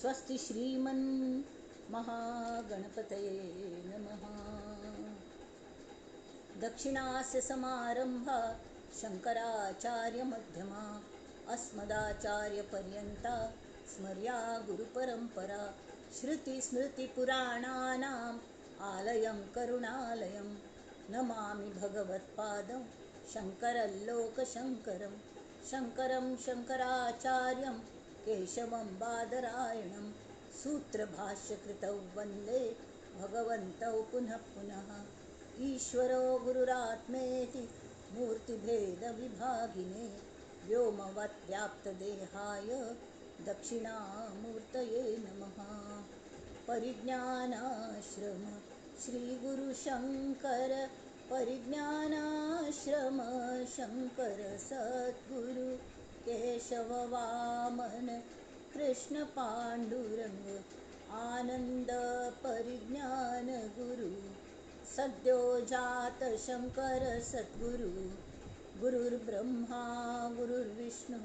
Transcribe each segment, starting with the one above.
स्वस्ति श्रीमन् महागणपतये नमः. दक्षिणास्य समारंभा शंकराचार्यमध्यमा अस्मदाचार्यपर्यंता स्मर्या गुरुपरंपरा. श्रुतिस्मृतिपुराणानाम् आलयं करुणालयं नमामि भगवत्पादं शंकरलोकशंकरं. शंकरं शंकराचार्यं केशवं बादरायणं सूत्रभाष्यकृतौ वंदे भगवन्तौ पुनः पुनः. ईश्वरो गुरुरात्मेति मूर्तिभेदविभागिने व्योमवत् व्याप्तदेहाय दक्षिणामूर्तये नमः. परिज्ञानाश्रम श्रीगुरुशंकर परिज्ञानाश्रम शंकर सद्गुरु केशव वामन कृष्ण पांडुरंग आनंद परिज्ञान गुरु सद्यो जात शंकर सद्गुरु. गुरुर्ब्रह्मा गुरुर्विष्णु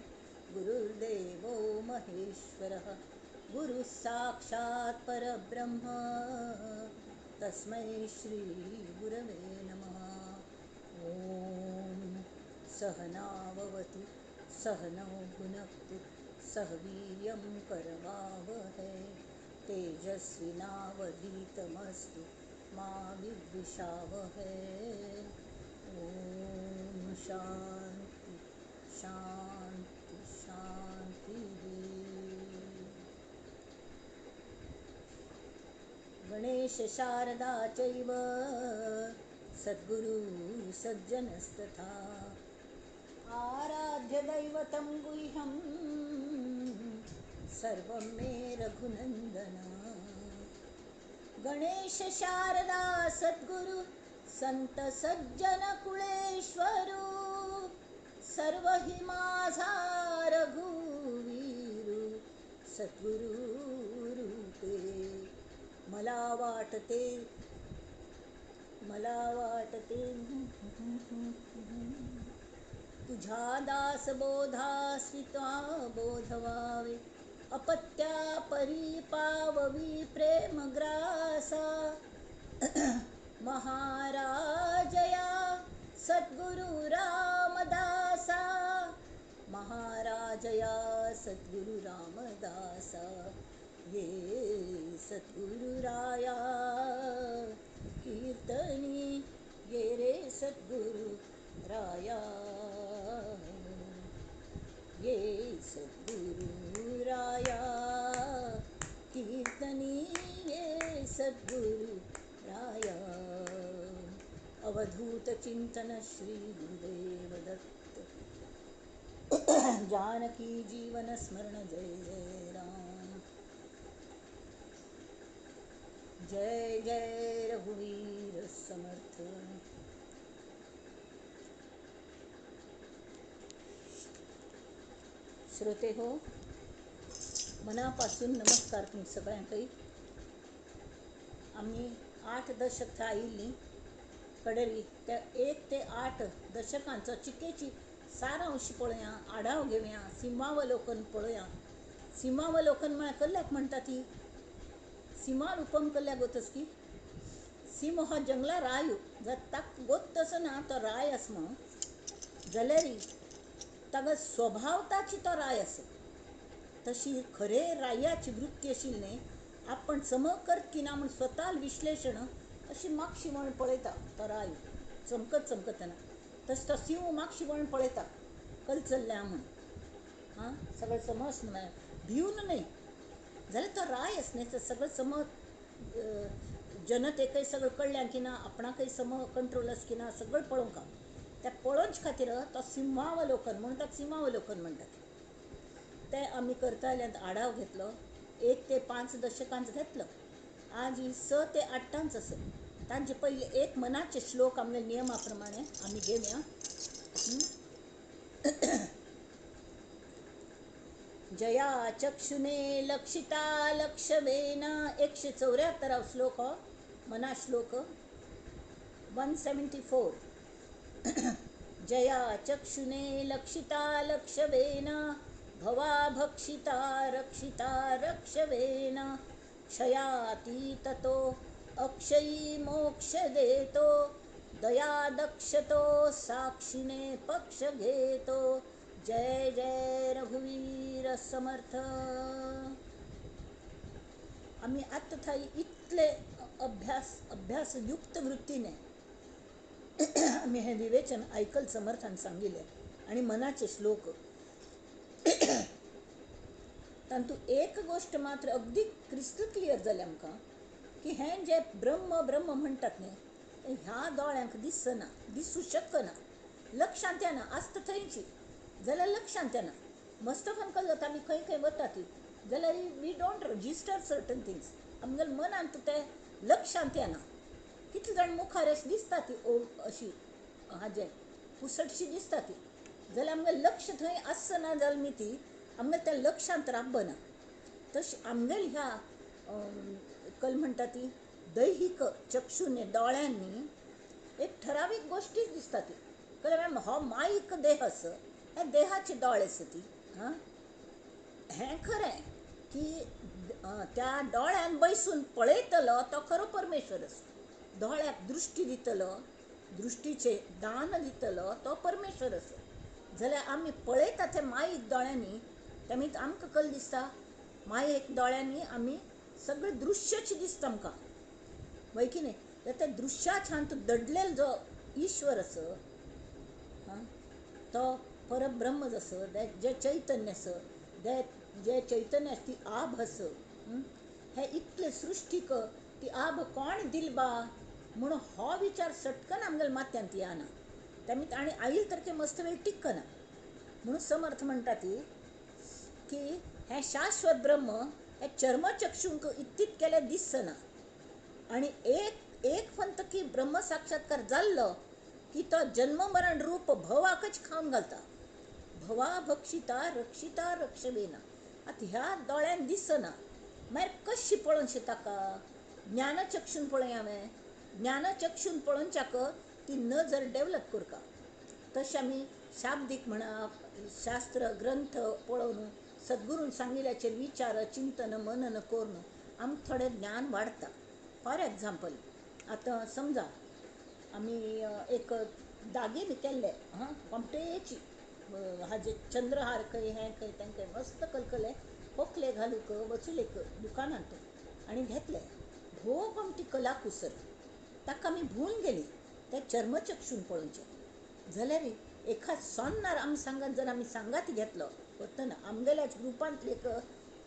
गुरुर्देवो महेश्वरः गुरुः साक्षात् परब्रह्म तस्मै श्री गुरवे नमः. ॐ सहनाववतु सहनौ भुनक्तु सह वीर्यं करवावहै तेजस्विनावधीतमस्तु मा विद्विषावहै. ॐ शांती शांती शांती. गणेश शारदा चैव सद्गुरु सज्जनस्तथा आराध्य दैवतं गुह्यं सर्वं मे रघुनंदन. गणेश शारदा सद्गुरु संत सज्जन कुळेश्वरू सर्व हि माझा रघुवीरू सद्गुरु रूपे. मला वाटते मला वाटते तुझ्या दासबोधास्वित्वा बोधवावे अपत्या परी पाववी प्रेमग्रासा. महाराजया सद्गुरु रामदासा महाराजया सद्गुरु रामदासा ये सद्गुरुराया कीर्तनी ये रे सद्गुरु राया ये सद्गुरुराया कीर्तनी ये सद्गुरु राया. अवधूत चिंतन श्री गुरुदेव दत्त. जानकी जीवन स्मरण जय जय राम जय जय रघुवीर समर्थ. श्रोते हो, मनापासून नमस्कार तुम सगळ्यांकय. आम्ही 8 दशक आयिल्लीं कडेरी त्या 1 ते 8 दशकांचो चिकेची सारांश पळोवया, आढाव घेवया, सिंहावलोकन पळोवया. सिंहावलोकन म्हळ्यार कसल्याक म्हणटा ती? सिंहारुपम कसल्याक गोतस की सिंह हो जंगला राय जर ताका गोत तसो ना तो राय आसमा जाल्यार ताका स्वभावताची तो राय आसा. तशी खरे रायाची वृत्ती आशिल्ली न्ही, आपण सम करत की ना म्हूण स्वता विश्लेशण अशी मागशी वळून पळयता तो राय चमकत चमकतना. तसो तो सिंह मागशी वळून पळयता कल चल्ल्या म्हूण, आं सगळें समज भिवन न्हय जाल्यार तो राय आस न्ही, सगळें सम जनतेकय सगळें कळ्ळें की ना, आपणाकय सम कंट्रोल आस की ना, सगळें पळोवंक. त्या पळोवचे खातीर तो सिंहावलोकन म्हणून ताका सिंहावलोकन म्हणटात. ते आमी करताल्यात आढाव घेतलो, 1 ते 5 दशकांच घेतलो. आज ही 6 ते 8 आसा. तांचे पयले एक मनाचे श्लोक आमगे नियमा प्रमाणे आमी घेवया. जया चक्षुने लक्षिता लक्षवेना 174 श्लोक हो मना श्लोक 174. जया चक्षुने लक्षिता लक्षवेना भवा भक्षिता रक्षिता रक्षवेना क्षयातीततो अक्षयी मोक्ष देतो दया दक्षतो साक्षीने पक्ष घेतो. जय जय रघुवीर समर्थ. आमी आत्तां थंय इतले अभ्यासयुक्त वृत्तीने आमी हें विवेचन आयकल समर्थान सांगिल्लें आनी मनाचे श्लोक तातूंत एक गोश्ट मात्र अगदी क्रिस्टल क्लियर जालें आमकां की हें जें ब्रह्म ब्रह्म म्हणटात न्ही तें ह्या दोळ्यांक दिसना, दिसूं शकना, लक्षांत येना. आसता थंयची जाल्यार लक्षांत येना. मस्तफान कल्लो आमी खंय खंय वता ती जाल्यार we don't register certain things. आमगेल्या मनांत तें लक्षांत येना. कितले जाण मुखार अशी दिसता ती अशी हाजें पुसटशी दिसता ती जाल्यार आमगेलें लक्ष थंय आसना जाल्यार न्ही ती आमगेलें तें लक्षांत राबना. तशें आमगेले ह्या कल म्हणटा ती दैहीक चक्षुने दोळ्यांनी एक ठरावीक गोश्टीच दिसता ती. कळ्ळें? हो माईक देह आसा, ह्या देहाचे दोळे आसा ती. हां, हें खरें की त्या दोळ्यान बैसून पळयतलो तो खरो परमेश्वर आसा. दोळ्याक दृश्टी दितलो, दृश्टीचें दान दितलो तो परमेश्वर आसा. जाल्यार आमी पळयता ते माईक दोळ्यांनी तेमी आमकां कल दिसता माईक दोळ्यांनी आमी सगळें दृश्यच दिसता आमकां, वय की न्ही? त्या दृश्याच्या हातूंत दडलेलो जो ईश्वर आसा तो परब्रह्म आसा, जें चैतन्य आसा, जें चैतन्य आसा ती आभ आसा. हे इतले सृश्टीक ती आभ कोण दिल बा म्हणून हो विचार सटकन आमगेल्या माथ्यांत येना. तेमी आनी आयल तर मस्त वेळ टिकना. म्हणून समर्थ म्हणटा ती की हें शाश्वत ब्रह्म हें चर्मचक्षूंक इत्तीत केल्यार दिसना. आनी एक एक पंत की ब्रह्म साक्षात्कार जाल्लो की तो जन्म मरण रूप भवाकच खावन घालता. भवा भक्षिता रक्षिता रक्षवेना. आतां ह्या दोळ्यान दिसना, मागीर कशी पळोवनशें ताका? ज्ञानचक्षून पळय. हांवें ज्ञानचक्षून पळोवच्याक ती नजर डेवलप करता. तशें आमी शाब्दीक म्हणा शास्त्र ग्रंथ पळोवन सद्गुरून सांगिल्ल्याचेर विचार चिंतन मनन करून आमकां थोडें ज्ञान वाडटा. फॉर एग्जाम्पल आतां समजा आमी एक दागिने केल्ले, हां, कोमटेची हाजे चंद्रहार खंय हें खंय तें खंय मस्त कलकले होकले घालूंक वचुलेक दुकानांत आनी घेतले. भोव कोमटी कलाकुसर, ताका आमी भूल गेली तें चर्मचक्षून पळोवचें. जाल्यार एखाद सोन्नार आमी सांगात जर आमी सांगात घेतलो वतना आमगेल्याच ग्रुपांतले एक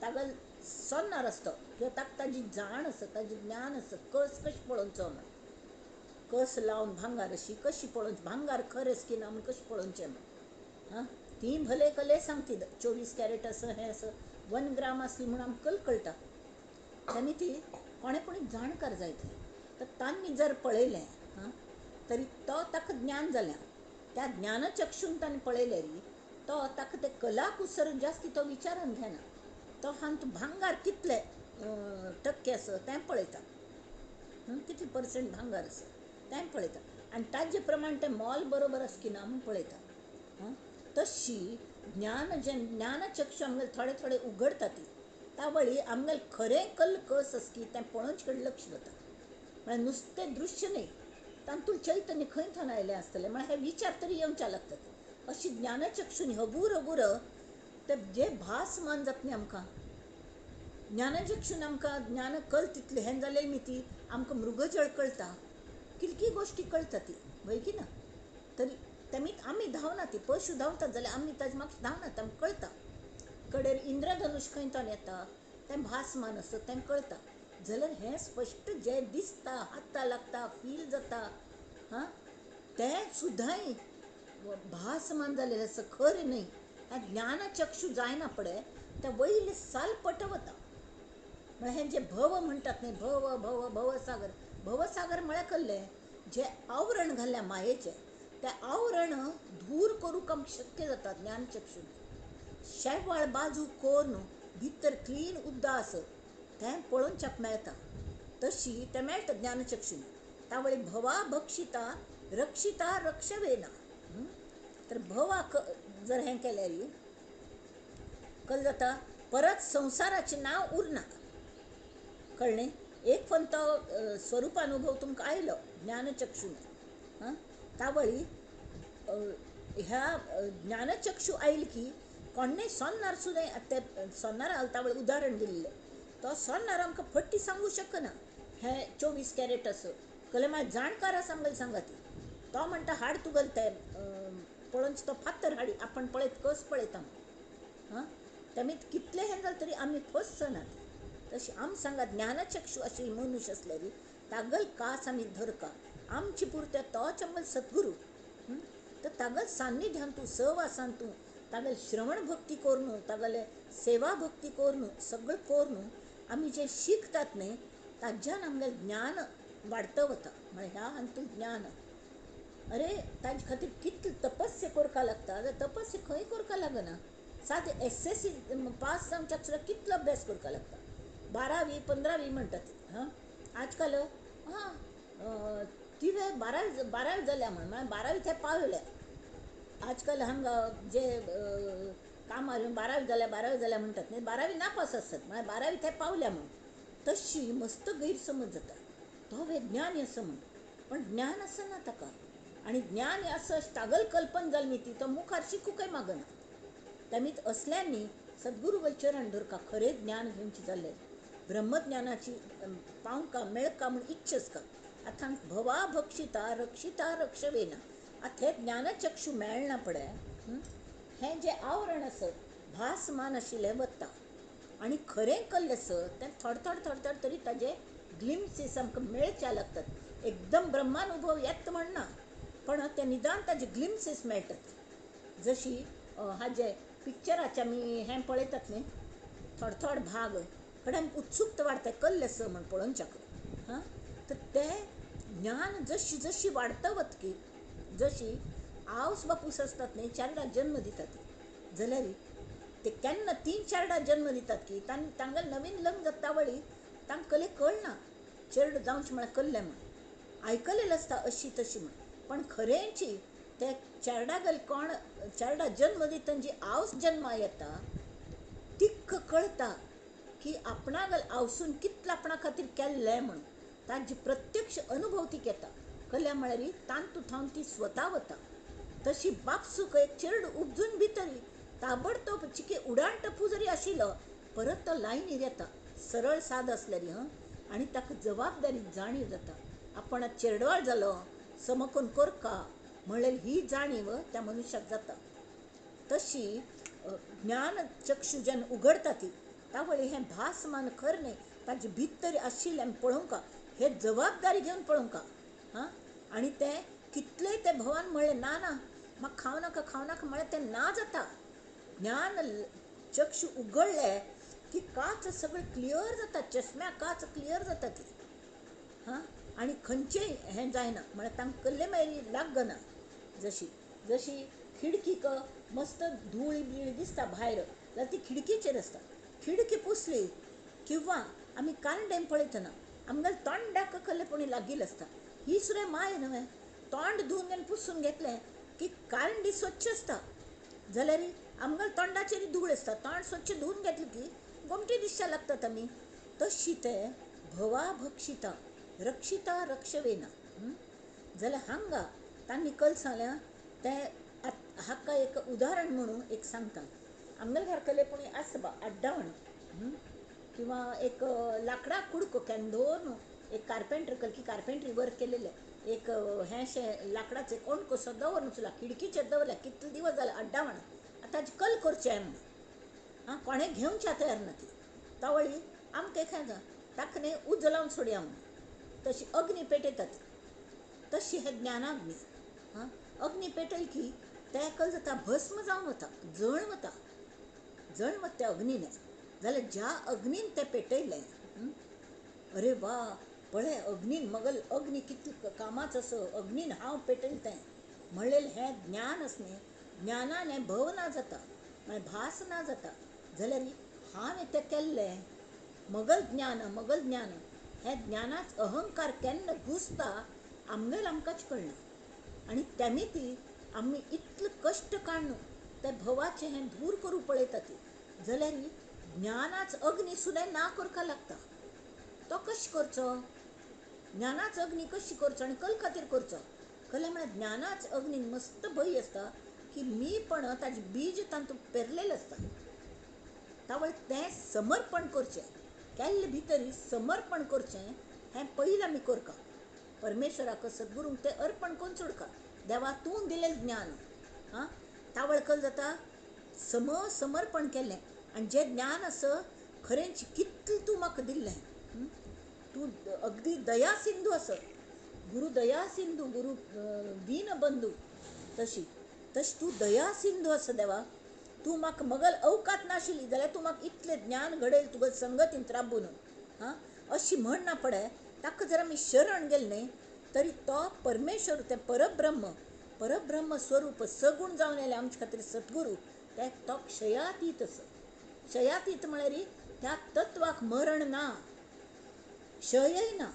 तागेलो सोन्नार आसता किंवा ताका ताजी जाण आसा, ताजें ज्ञान आसा, कस कशें पळोवचो म्हण, कस लावन भांगार अशी कशी पळोवची, भांगार खरेंच की ना म्हूण कशें पळोवचें म्हण. हां, ती भले कले सांगती 24 कॅरेट आसा, हें आसा, 1 ग्राम आसली म्हूण आमकां कल कळटा. आनी ती कोणें कोणी जाणकार जाय थंय तर तांणी जर पळयलें हां तरी तो ताका ज्ञान जालें. त्या ज्ञानचक्षून ताणें पळयलें तो ताका ते कलाकुसर जास्ती तो विचारून घेना. तो हांत भांगार कितले टक्के आसा तें पळयता, कितले पर्संट भांगार आसा तें पळयता आनी ताजे प्रमाण तें मोल बरोबर आसा की ना म्हूण पळयता. तशी ज्ञान जें ज्ञानचक्षु आमगेले थोडे थोडे उगडटा ती त्या वळी आमगेले खरें कल कस आसा की तें पळोवचे कडेन लक्ष वता. म्हळ्यार नुस्तें दृश्य न्ही, तातूंत चैतन्य खंय थंय आयलें आसतलें म्हळ्यार हे विचार तरी येवच्या लागतात. अशी ज्ञानचक्षून हगूर हगूर ते जे भासमान जाता न्ही आमकां ज्ञानचक्षून आमकां ज्ञान कल तितलें हें जालें न्ही ती आमकां मृगजळ कळटा, कितकी गोश्टी कळटा ती, वय की ना? तरी तेमी आमी धांवना ती पशु धांवतात जाल्यार आमी ताजे मागीर धांवना, आमकां कळटा. कडेर इंद्रधनुश खंय थंय येता तें भासमान आसा तें कळटा. जाल्यार हें स्पश्ट जें दिसता, हाता लागता, फील जाता, हां, तें सुद्दांय भासमान जालेलें आसा, खरें न्ही. हें ज्ञानचक्षु जायना पडे तें वयले साल पटवता. म्हळ्यार हें जें भव म्हणटात न्ही, भव भव भवसागर, भवसागर म्हळ्यार कसलें जें आवरण घाल्लें मायेचें तें आवरण दूर करूंक आमकां शक्य जाता ज्ञानचक्षून. शेवाळ बाजू करून भितर क्लीन उद्दा आसा तें पळोवच्याक मेळटा, तशी तें मेळटा ज्ञानचक्षून. त्या वळी भवा भक्षिता रक्षिता रक्षवेना. तर भवाक जर हें केल्यार कल जाता परत संवसाराचें नांव उरना. कळ्ळें? एक पण तो स्वरूपानुभव तुमकां आयलो ज्ञानचक्षून. हां, तावळी ह्या ज्ञानचक्षू आयल की कोणें सोन्नार सुद्दां ते सोन्नार तावळ उदाहरण दिल्लें, तो सोन्नार आमकां फट्टी सांगू शकना हें 24 कॅरेट असो. कले मागीर जाणकार आसा आमगेलें सांगात, तो म्हणटा हाड तुगेलें तें पळोवन तो फातर हाडी, आपण पळयत कस पळयता. हां, तेमी कितलें हें जालें तरी आमी फसनात. तशी आम सांगा ज्ञानचक्षू अशी मनुष्य आसल्यारी तागल कास आमी धरका, आमची पुरत्या तोच आमगेलो सद्गुरू. तर तागल सान्निध्यान तूं सहवासान तूं तागेले श्रवण भक्ती करून, तागेले सेवा भक्ती करून, सगळें करून आमी जें शिकतात न्ही ताज्यान आमगेलें ज्ञान वाडत वता. म्हळ्यार ह्या हातूंत ज्ञान, अरे ताजे खातीर कितली तपस्या करपाक लागता. तपस्या खंय करपाक लागना, सादें SSC पास जावच्याक सुद्दां कितलो अभ्यास करपाक लागता. 12वी 15वी म्हणटात. हां, आजकाल हां तिवे 12वी जाल्या म्हण, म्हळ्यार 12वी थंय पावल्या. आजकाल हांगा जे कामार 12वी जाल्या 12वी जाल्या म्हणटात न्ही, 12वी नापास आसतात, म्हळ्यार 12वी थंय पावल्या म्हण. तशी मस्त गैरसमज जाता, तो ज्ञानी आसा म्हण, पण ज्ञान आसना ताका. आनी ज्ञान आसा तागल कल्पन जाली न्ही ती, तो मुखार शिकूंकय मागना. तेमीच असल्यांनी सद्गुरू चरण धरका, खरें ज्ञान घेवचें जाल्यार ब्रह्मज्ञानाची पावंका मेळका म्हूण इच्छा. आतां भवा भक्षिता रक्षिता रक्षवेना, आतां हें ज्ञानचक्षू मेळना पळय, हें जें आवरण आसा भासमान आशिल्लें वता आनी खरें कल्लें आसा तें थोडे थोडे थोडे थोडे तरी ताजे ग्लिम्सीस आमकां मेळच्या लागतात. एकदम ब्रह्मानुभव येता म्हणना, पण ते निदान ताजे ग्लिम्सीस मेळटात. जशी हाजे पिक्चराचे आमी हें पळयतात न्ही, थोडे थोडे भाग कडेन आमकां उत्सुकता वाडटा कल्लें आसा म्हण पळोवच्याक. हां, तर तें ज्ञान जशी जशी वाडता वतकी, जशी आवस बापूस आसतात न्ही चारडा जन्म दितात जाल्यार ते केन्ना 3 चारडा जन्म दितात की तांकां नवीन लग्न जाता वळी तांकां कले कळना चेरडो जावचें म्हळ्यार कल्लें म्हण, आयकलेलें आसता अशी तशी म्हण, पण खरेंची ते चेरडा कोण चेरडा जन्म दितना जी आवस जन्मा येता तिक्क कळटा की आपणागल आवसून कितलें आपणा खातीर केल्लें म्हण, ताजी प्रत्यक्ष अनुभव तीक येता. कल्या म्हळ्यार तांतू थावन ती स्वता वता. तशी बापसूक एक चेरडू उपजून भितरी ताबडतोब चिके उडाण टप्पू जरी आशिल्लो परत तो लायनीर येता, सरळ साद आसल्यारी. हं, आनी ताका जबाबदारी जाणीव जाता, आपण चेरडवाळ जालो समकून करका म्हणल्यार ही जाणीव त्या मनुष्याक जाता. तशी ज्ञान चक्षू जेन्ना उगडटा ती तावळी हें भासमान खरें न्ही ताजे भितर आशिल्लें आमी पळोवंका, हे जबाबदारी घेवन पळोवंका. हां, आनी तें कितलेंय तें भवान म्हणलें ना ना म्हाका खावं नाका खावं नाका म्हळ्यार तें ना जाता. ज्ञान चक्षू उगडले की काच सगळें क्लियर जाता, चश्म्या काच क्लियर जाता ती. हां, आनी खंयचेय हें जायना म्हळ्यार तांकां कल्ले मागीर लागना. जशी जशी खिडकीक मस्त धूळ बीळ दिसता भायर जाल्यार ती खिडकीचेर आसता, खिडकी पुसली किंवा आमी कारंडेन पळयतना आमगेल्या तोंडाक कल्ले कोणी लागिल्लें आसता, ही सुद्दां माय न्हय, तोंड धुवन आनी पुसून घेतलें की कारंडी स्वच्छ आसता, जाल्यार आमगेल्या तोंडाचेर धूळ आसता, तोंड स्वच्छ धुवन घेतलें की गोमटी दिसच्या लागतात आमी. तशी ते भवा भक्षिता रक्षिता रक्षवेना. जाल्यार हांगा तांणी कल सांगल्या तें हाका एक उदाहरण म्हणून एक सांगता. आमगेल्या घरा कले आसा बा आड्डावण किंवा एक लांकडा कुडको केन्ना एक कार्पेंटर कल की कार्पेंट्री वर्क केलेलें एक हें अशें लांकडाचें कोण कसो दवरून चुला खिडकीचेर दवरल्या कितले दिवस जाले आड्डावण, आतां ताजी कल करचें म्हण. आं, कोणें घेवच्या तयार ना ती तावळी आमकां एक ताका न्ही उजो लावन सोडया म्हण, तशी अग्नी पेटयतात तशी हें ज्ञानाग्नी. आं, अग्नी पेटयली की तें कल जाता भस्म जावन वता, जळ वता, जळ वता त्या अग्नीने. जाल्यार ज्या अग्नीन तें पेटयलें, अरे वा पळय अग्नीन मगल अग्नी कितलो कामाचो असो अग्नीन हांव पेटयलें तें म्हणलें हें ज्ञान आसा न्ही, ज्ञानान हें भव ना जाता, म्हळ्यार भास ना जाता. जाल्यार हांवें तें केल्लें मगल ज्ञान, मगल ज्ञान हें ज्ञानाच अहंकार केन्ना घुसता आमगेल आमकांच कळना. आनी तेमी ती आमी इतले कश्ट काडून ते भवाचें हें दूर करूं पळयता ती, जाल्यार ज्ञानाच अग्नी सुद्दां ना करपाक लागता. तो कशें करचो? ज्ञानाच अग्नी कशी करचो आनी कल खातीर करचो? कलें म्हळ्यार ज्ञानाच अग्नीन मस्त भंय आसता की मी पण ताजें बीज तातूंत पेरलेलें आसता. तावळ तें समर्पण करचें, केल्ले भितर समर्पण करचें हें पयलीं आमी करका. परमेश्वराक सद्गुरूंक तें अर्पण करून सोडका. देवा तूं दिलें ज्ञान. आं, तावळ कल जाता समर्पण केलें आनी जें ज्ञान आसा खरेंच कितलें तूं म्हाका दिल्लें, तूं अगदी दया सिंधू आसा, गुरू दया सिंधू, गुरू दीनबंधू, तशी तशी तूं दया सिंधू आसा देवा. तूं म्हाका मगल अवकात नाशिल्ली जाल्यार तूं म्हाका इतलें ज्ञान घडयल तुगेले संगतीन राबून. हां, अशी म्हण ना पडे ताका जर आमी शरण गेले न्ही तरी तो परमेश्वर, तें परब्रह्म, परब्रह्म स्वरूप सगूण जावन येयलें आमचे खातीर सद्गुरू, ते तो क्षयातीत आसा. क्षयातीत म्हळ्यार त्या तत्वाक मरण ना, क्षयय ना,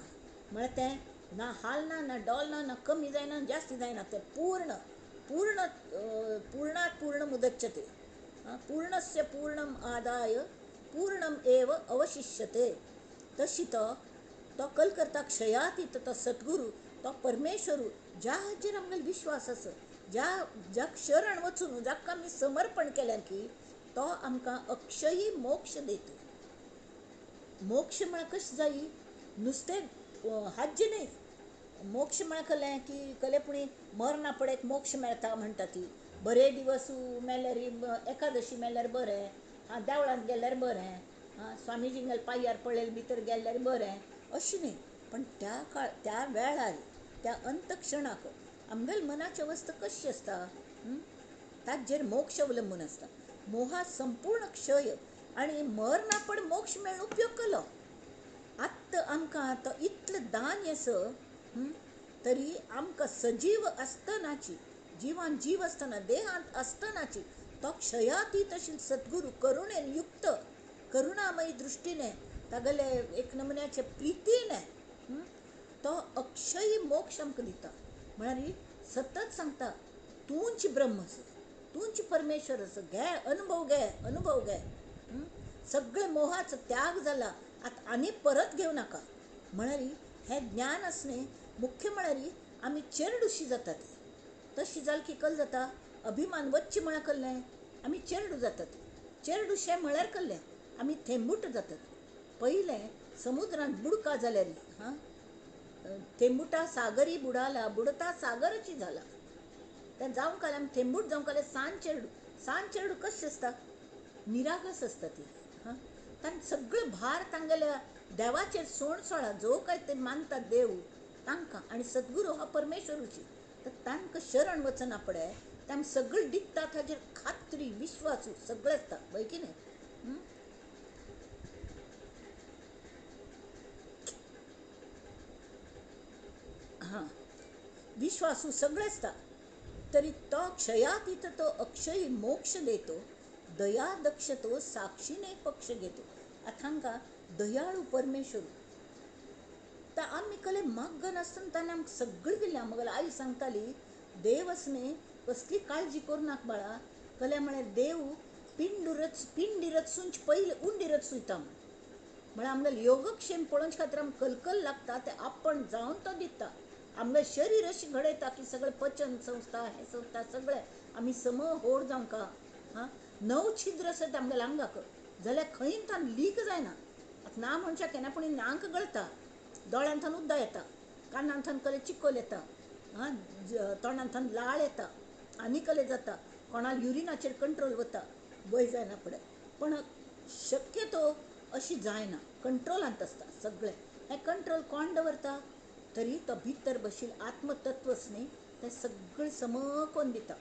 म्हळ्यार तें ना हालना, ना डोलना, ना कमी जायना, जास्त जायना, तें पूर्ण पूर्ण पूर्णात पूर्ण मुदच्यते. पूर्णस्य पूर्णम आदाय पूर्णम एव अवशिष्यते. तशी तो तो कल करता क्षयातीत तो सद्गुरू, तो परमेश्वरू, ज्या हाजेर आमगेलो विश्वास आसा, ज्या ज्याक शरण वचून जाका आमी समर्पण केलें की तो आमकां अक्षयी मोक्ष दिता. मोक्ष म्हळ्यार कशें जायी? नुस्तें हाज्जें न्हय. मोक्ष म्हळ्यार कलें की कलें पुणी मरना पडेक मोक्ष मेळटा म्हणटा ती. बरे दिवस मेल्यार, एकादशी मेल्यार बरें, आं देवळांत गेल्यार बरें, आं स्वामीजींगेल्या पांयार पळयले भितर गेल्यार बरें, अशें न्हय. पण त्या काळ त्या वेळार त्या अंतक्षणाक आमगेले मनाची अवस्था कशी आसता ताजेर मोक्ष अवलंबून आसता. मोहा संपूर्ण क्षय आनी मरना पण मोक्ष मेळून उपयोग केलो. आत्तां आमकां तो इतलें दान आसा तरी आमकां सजीव आसतनाची, जिवान जीव आसतना, देहांत आसतनाची तो क्षयातीत अशी सद्गुरू करुणेन युक्त, करुणामयी दृश्टीने, तागेले एक नमुन्याचे प्रितीने तो अक्षयी मोक्ष आमकां दिता. म्हळ्यार सतत सांगता तूंच ब्रह्म आसा, तूंच परमेश्वर आसा, घे अनुभव, घे अनुभव घे. सगळे मोहाचो त्याग जाला, आतां आनी परत घेवं नाका. म्हळ्यार हें ज्ञान आसलें मुख्य म्हळ्यार आमी चेरडुशी जातात. तशी जाल की कल जाता अभिमान वच्चे म्हळ्यार कल्लें आमी चेरडू जातात. चेरडुशें म्हळ्यार कल्लें आमी थेंबूट जातात. पयलें समुद्रांत बुडका जाल्यार हां थेंबुटा सागरी बुडाला, बुडता सागरची जाला. तें जावंक आमी थेंबूट जावंक आसलें सान चेरडू. सान चेरडू कशें आसता? निरागस आसता ती. हां, तांकां सगळो भार तांगेल्या देवाचेर सोण सोळा, जो काय ते मानतात देव तांकां, आनी सद्गुरू हो परमेश्वरूची, तर तांकां शरण वचना पडे. ते सगळें दितात ताजेर खात्री विश्वासू सगळें आसता, वय की न्हय? हां, विश्वासू सगळें आसता. तरी तो क्षयातीत तो अक्षयी मोक्ष देतो. दया दक्ष तो साक्षीने पक्ष घेतो. आतां हांकां दयाळू परमेश्वर. तर आमी कले माग्ग नासतना ताणें आमकां सगळें दिलें. मगेली आई सांगताली देव आसने कसली काळजी करूं नाका बाळा. कले म्हळ्यार देव पिंडुरच पिंडिरत पयलीं उंडीरच सुयता म्हण. म्हळ्यार आमगेले योगक्षेम पळोवचे खातीर आमकां कलकल लागता, तें आपण जावन तो दिता. आमगेलें शरीर अशें घडयता की सगळें पचन संस्था हें संस्था सगळें आमी सम होड जावंका. हां, नव छिद्र आसत आमगेल्या आंगाक जाल्यार खंय तान लीक जायना. आतां ना म्हणच्या केन्ना पूण नाक गळता, दोळ्यांत उद्दा येता, कानांत कले चिकोल येता, हां तोंडांत लाळ येता, आनी कले जाता, कोणाक युरिनाचेर कंट्रोल वता, वय जायना फुडें. पण शक्यतो अशी जायना, कंट्रोलांत आसता सगळें. हें कंट्रोल कोण दवरता? तरी तो भितर बशिल्लें आत्मतत्वच न्ही तें सगळें समकोन दिता.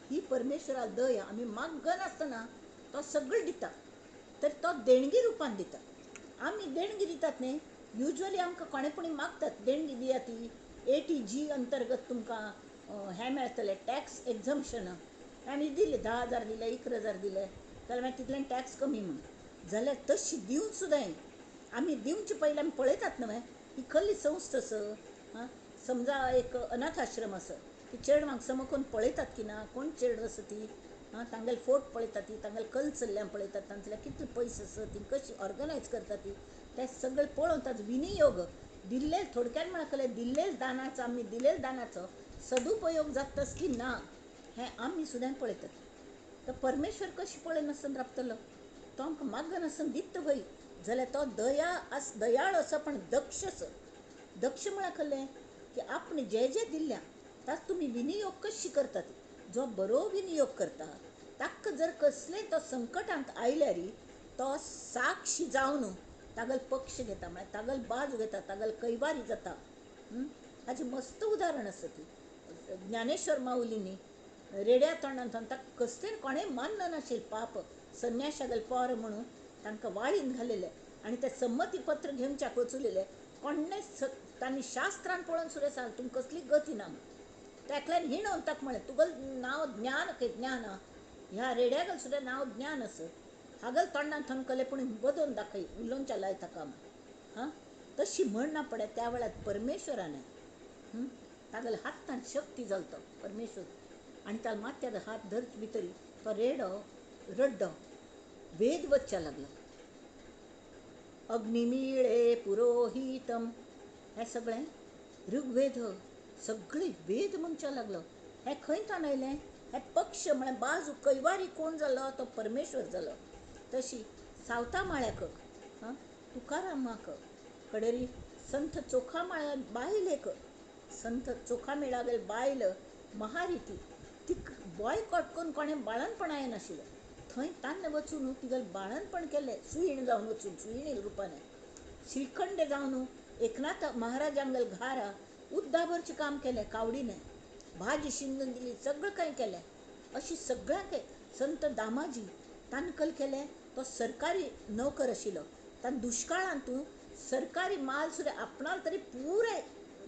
ही परमेश्वरा दया. आमी मागनासतना तो सगळें दिता, तर तो देणगी रुपान दिता. आमी देणगी दितात न्ही, युज्वली आमकां कोणे पुणी मागतात देणगी दिया ती, ATG अंतर्गत तुमकां हें मेळटलें टॅक्स एक्झम्पशन. आमी दिलें 10,000 दिले, 11,000 दिले, जाल्यार मागीर तितल्यान टॅक्स कमी म्हूण. जाल्यार तशी दिवन सुद्दां आमी दिवचे पयलीं आमी पळयतात न्हय ही खरी संस्था आसा. हां, समजा एक अनाथ आश्रम आसा, ती चेडवांक समकोन पळयतात की ना, कोण चेडूं आसा ती, आं तांगेले फोट पळयता ती, तांगेले कलचल्ल्यां पळयतात, तांतले कितले पयशे आसा ती कशी ऑर्गनायज करता ती, ते सगळे पळोवन ताचो विनियोग दिल्ले, थोडक्यात म्हणलें दिल्लेच दानाचो, आमी दिलेल दानाचो सदुपयोग जातास की ना हें आमी सुद्दां पळयतात. तर परमेश्वर कशी पळयनासतना राबतलो? तो आमकां मागनासतना दित्त वय जाल्यार तो दया आस, दयाळ आसा, पण दक्ष आसा. दक्ष म्हळ्यार कसलें की आपणे जे जे दिल्ल्या ताच तुमी विनियोग कशी करतात. जो बरो विनियोग करता ताका जर कसलें तो संकटांत आयल्यार तो साक्षी जावन तागल पक्ष घेता, म्हळ्यार तागल बाजू घेता, तागल कैवारी जाता. हाचें मस्त उदाहरण आसा ती ज्ञानेश्वर माऊलींनी रेड्या तोंडान ताका कसलें कोणें मान्न नाशिल्लें पाप संन्याशागल पोर म्हणून तांकां वाळीन घालेलें आनी तें संमती पत्र घेवच्याक वचुलेलें. कोणें तांणी शास्त्रान पळोवन सुद्दां सांगलें तुमकां कसली गती ना म्हूण. त्या एकल्यान हिणोवन ताका म्हळें तुगेलें नांव ज्ञान खंय ज्ञान ह्या रेड्यागल सुद्दां नांव ज्ञान आसा, हागल तोंडान थनकलें पूण बदोवन दाखय उलोवच्या लाय ताका म्हण. हां तशी म्हण ना पडे त्या वेळार परमेश्वरान तागेले हातान शक्ती जाल तो परमेश्वर आनी ताका माथ्यार हात धरचे भितर तो रेडो रड्डो वेद वचच्या लागलो. अग्निमिळे पुरोहितम हें सगळें ऋग्वेद सगळे वेद म्हणच्या लागलो. हें खंय ताण आयलें? हें पक्ष म्हळ्यार बाजू कैवारी कोण जालो तो परमेश्वर जालो. तशी सावता माळ्याक हां तुकारामाक कडेरी संत चोखा माळ्या बायलेक संत चोखा मेळागेल बायल महारिती तिका बॉयकॉट करून कोणें बाळणपण येनाशिल्लें. थंय तान्न वचून तिगेलें बाळणपण केलें, सुईण जावन वचून सुईणी रुपान श्रीखंड जावन एकनाथ महाराजांगेल घारा उद्दाभरचें काम केलें, कावडीने भाजी शिंदून दिली, सगळें कांय केलें. अशी सगळ्यांक संत दामाजी तांकां केलें. तो सरकारी नोकर आशिल्लो, ताणें दुश्काळांतू सरकारी माल सुद्दां आपणाल तरी पुरे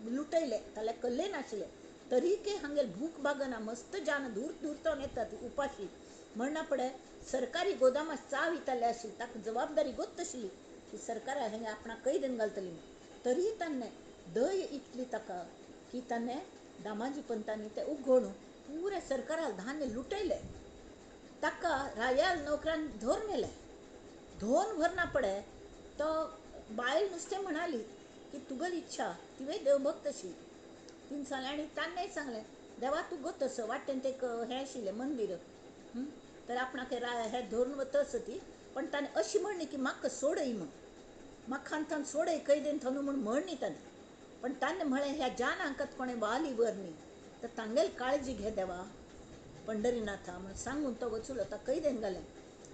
लुटयले, ताल्या कल्ले नाशिल्ले तरी के हांगेल भूक भागना, मस्त जान दूर दूर तावन येतात उपाशी म्हणना पडे सरकारी गोदामां चाव येताले आशिल्ली, ताका जबाबदारी गोत्त आशिल्ली की सरकारा हें आपणाक कैदेन घालतली म्हूण. तरी ताणें दय इतली ताका की ताणें दामाजी पंतांनी तें उगोवन पुरे सरकाराक धान्य लुटयलें. ताका रायाल नोकरान धरून व्हेलें. धोन व्हरना पडे तो बायल नुस्तें म्हणाली की तुगेली इच्छा, तिवें देवभक्त आशिल्ली. तिणें सांगलें आनी ताणेंय सांगलें देवा तूं गोत आसा वाटेन तें हें आशिल्लें मंदीर तर आपणाक हें धरून वता आसा ती, पण ताणें अशी म्हणली की म्हाका सोडय म्हूण, म्हाका थावन सोडय कैदेन थावन म्हूण म्हणली ताणें. पण ताणें म्हळें ह्या जानांकात कोणें वाली व्हरनी तर तांगेली काळजी घे देवा पंढरीनाथा म्हूण सांगून तो वचुलो. ताका कैदेन घालें.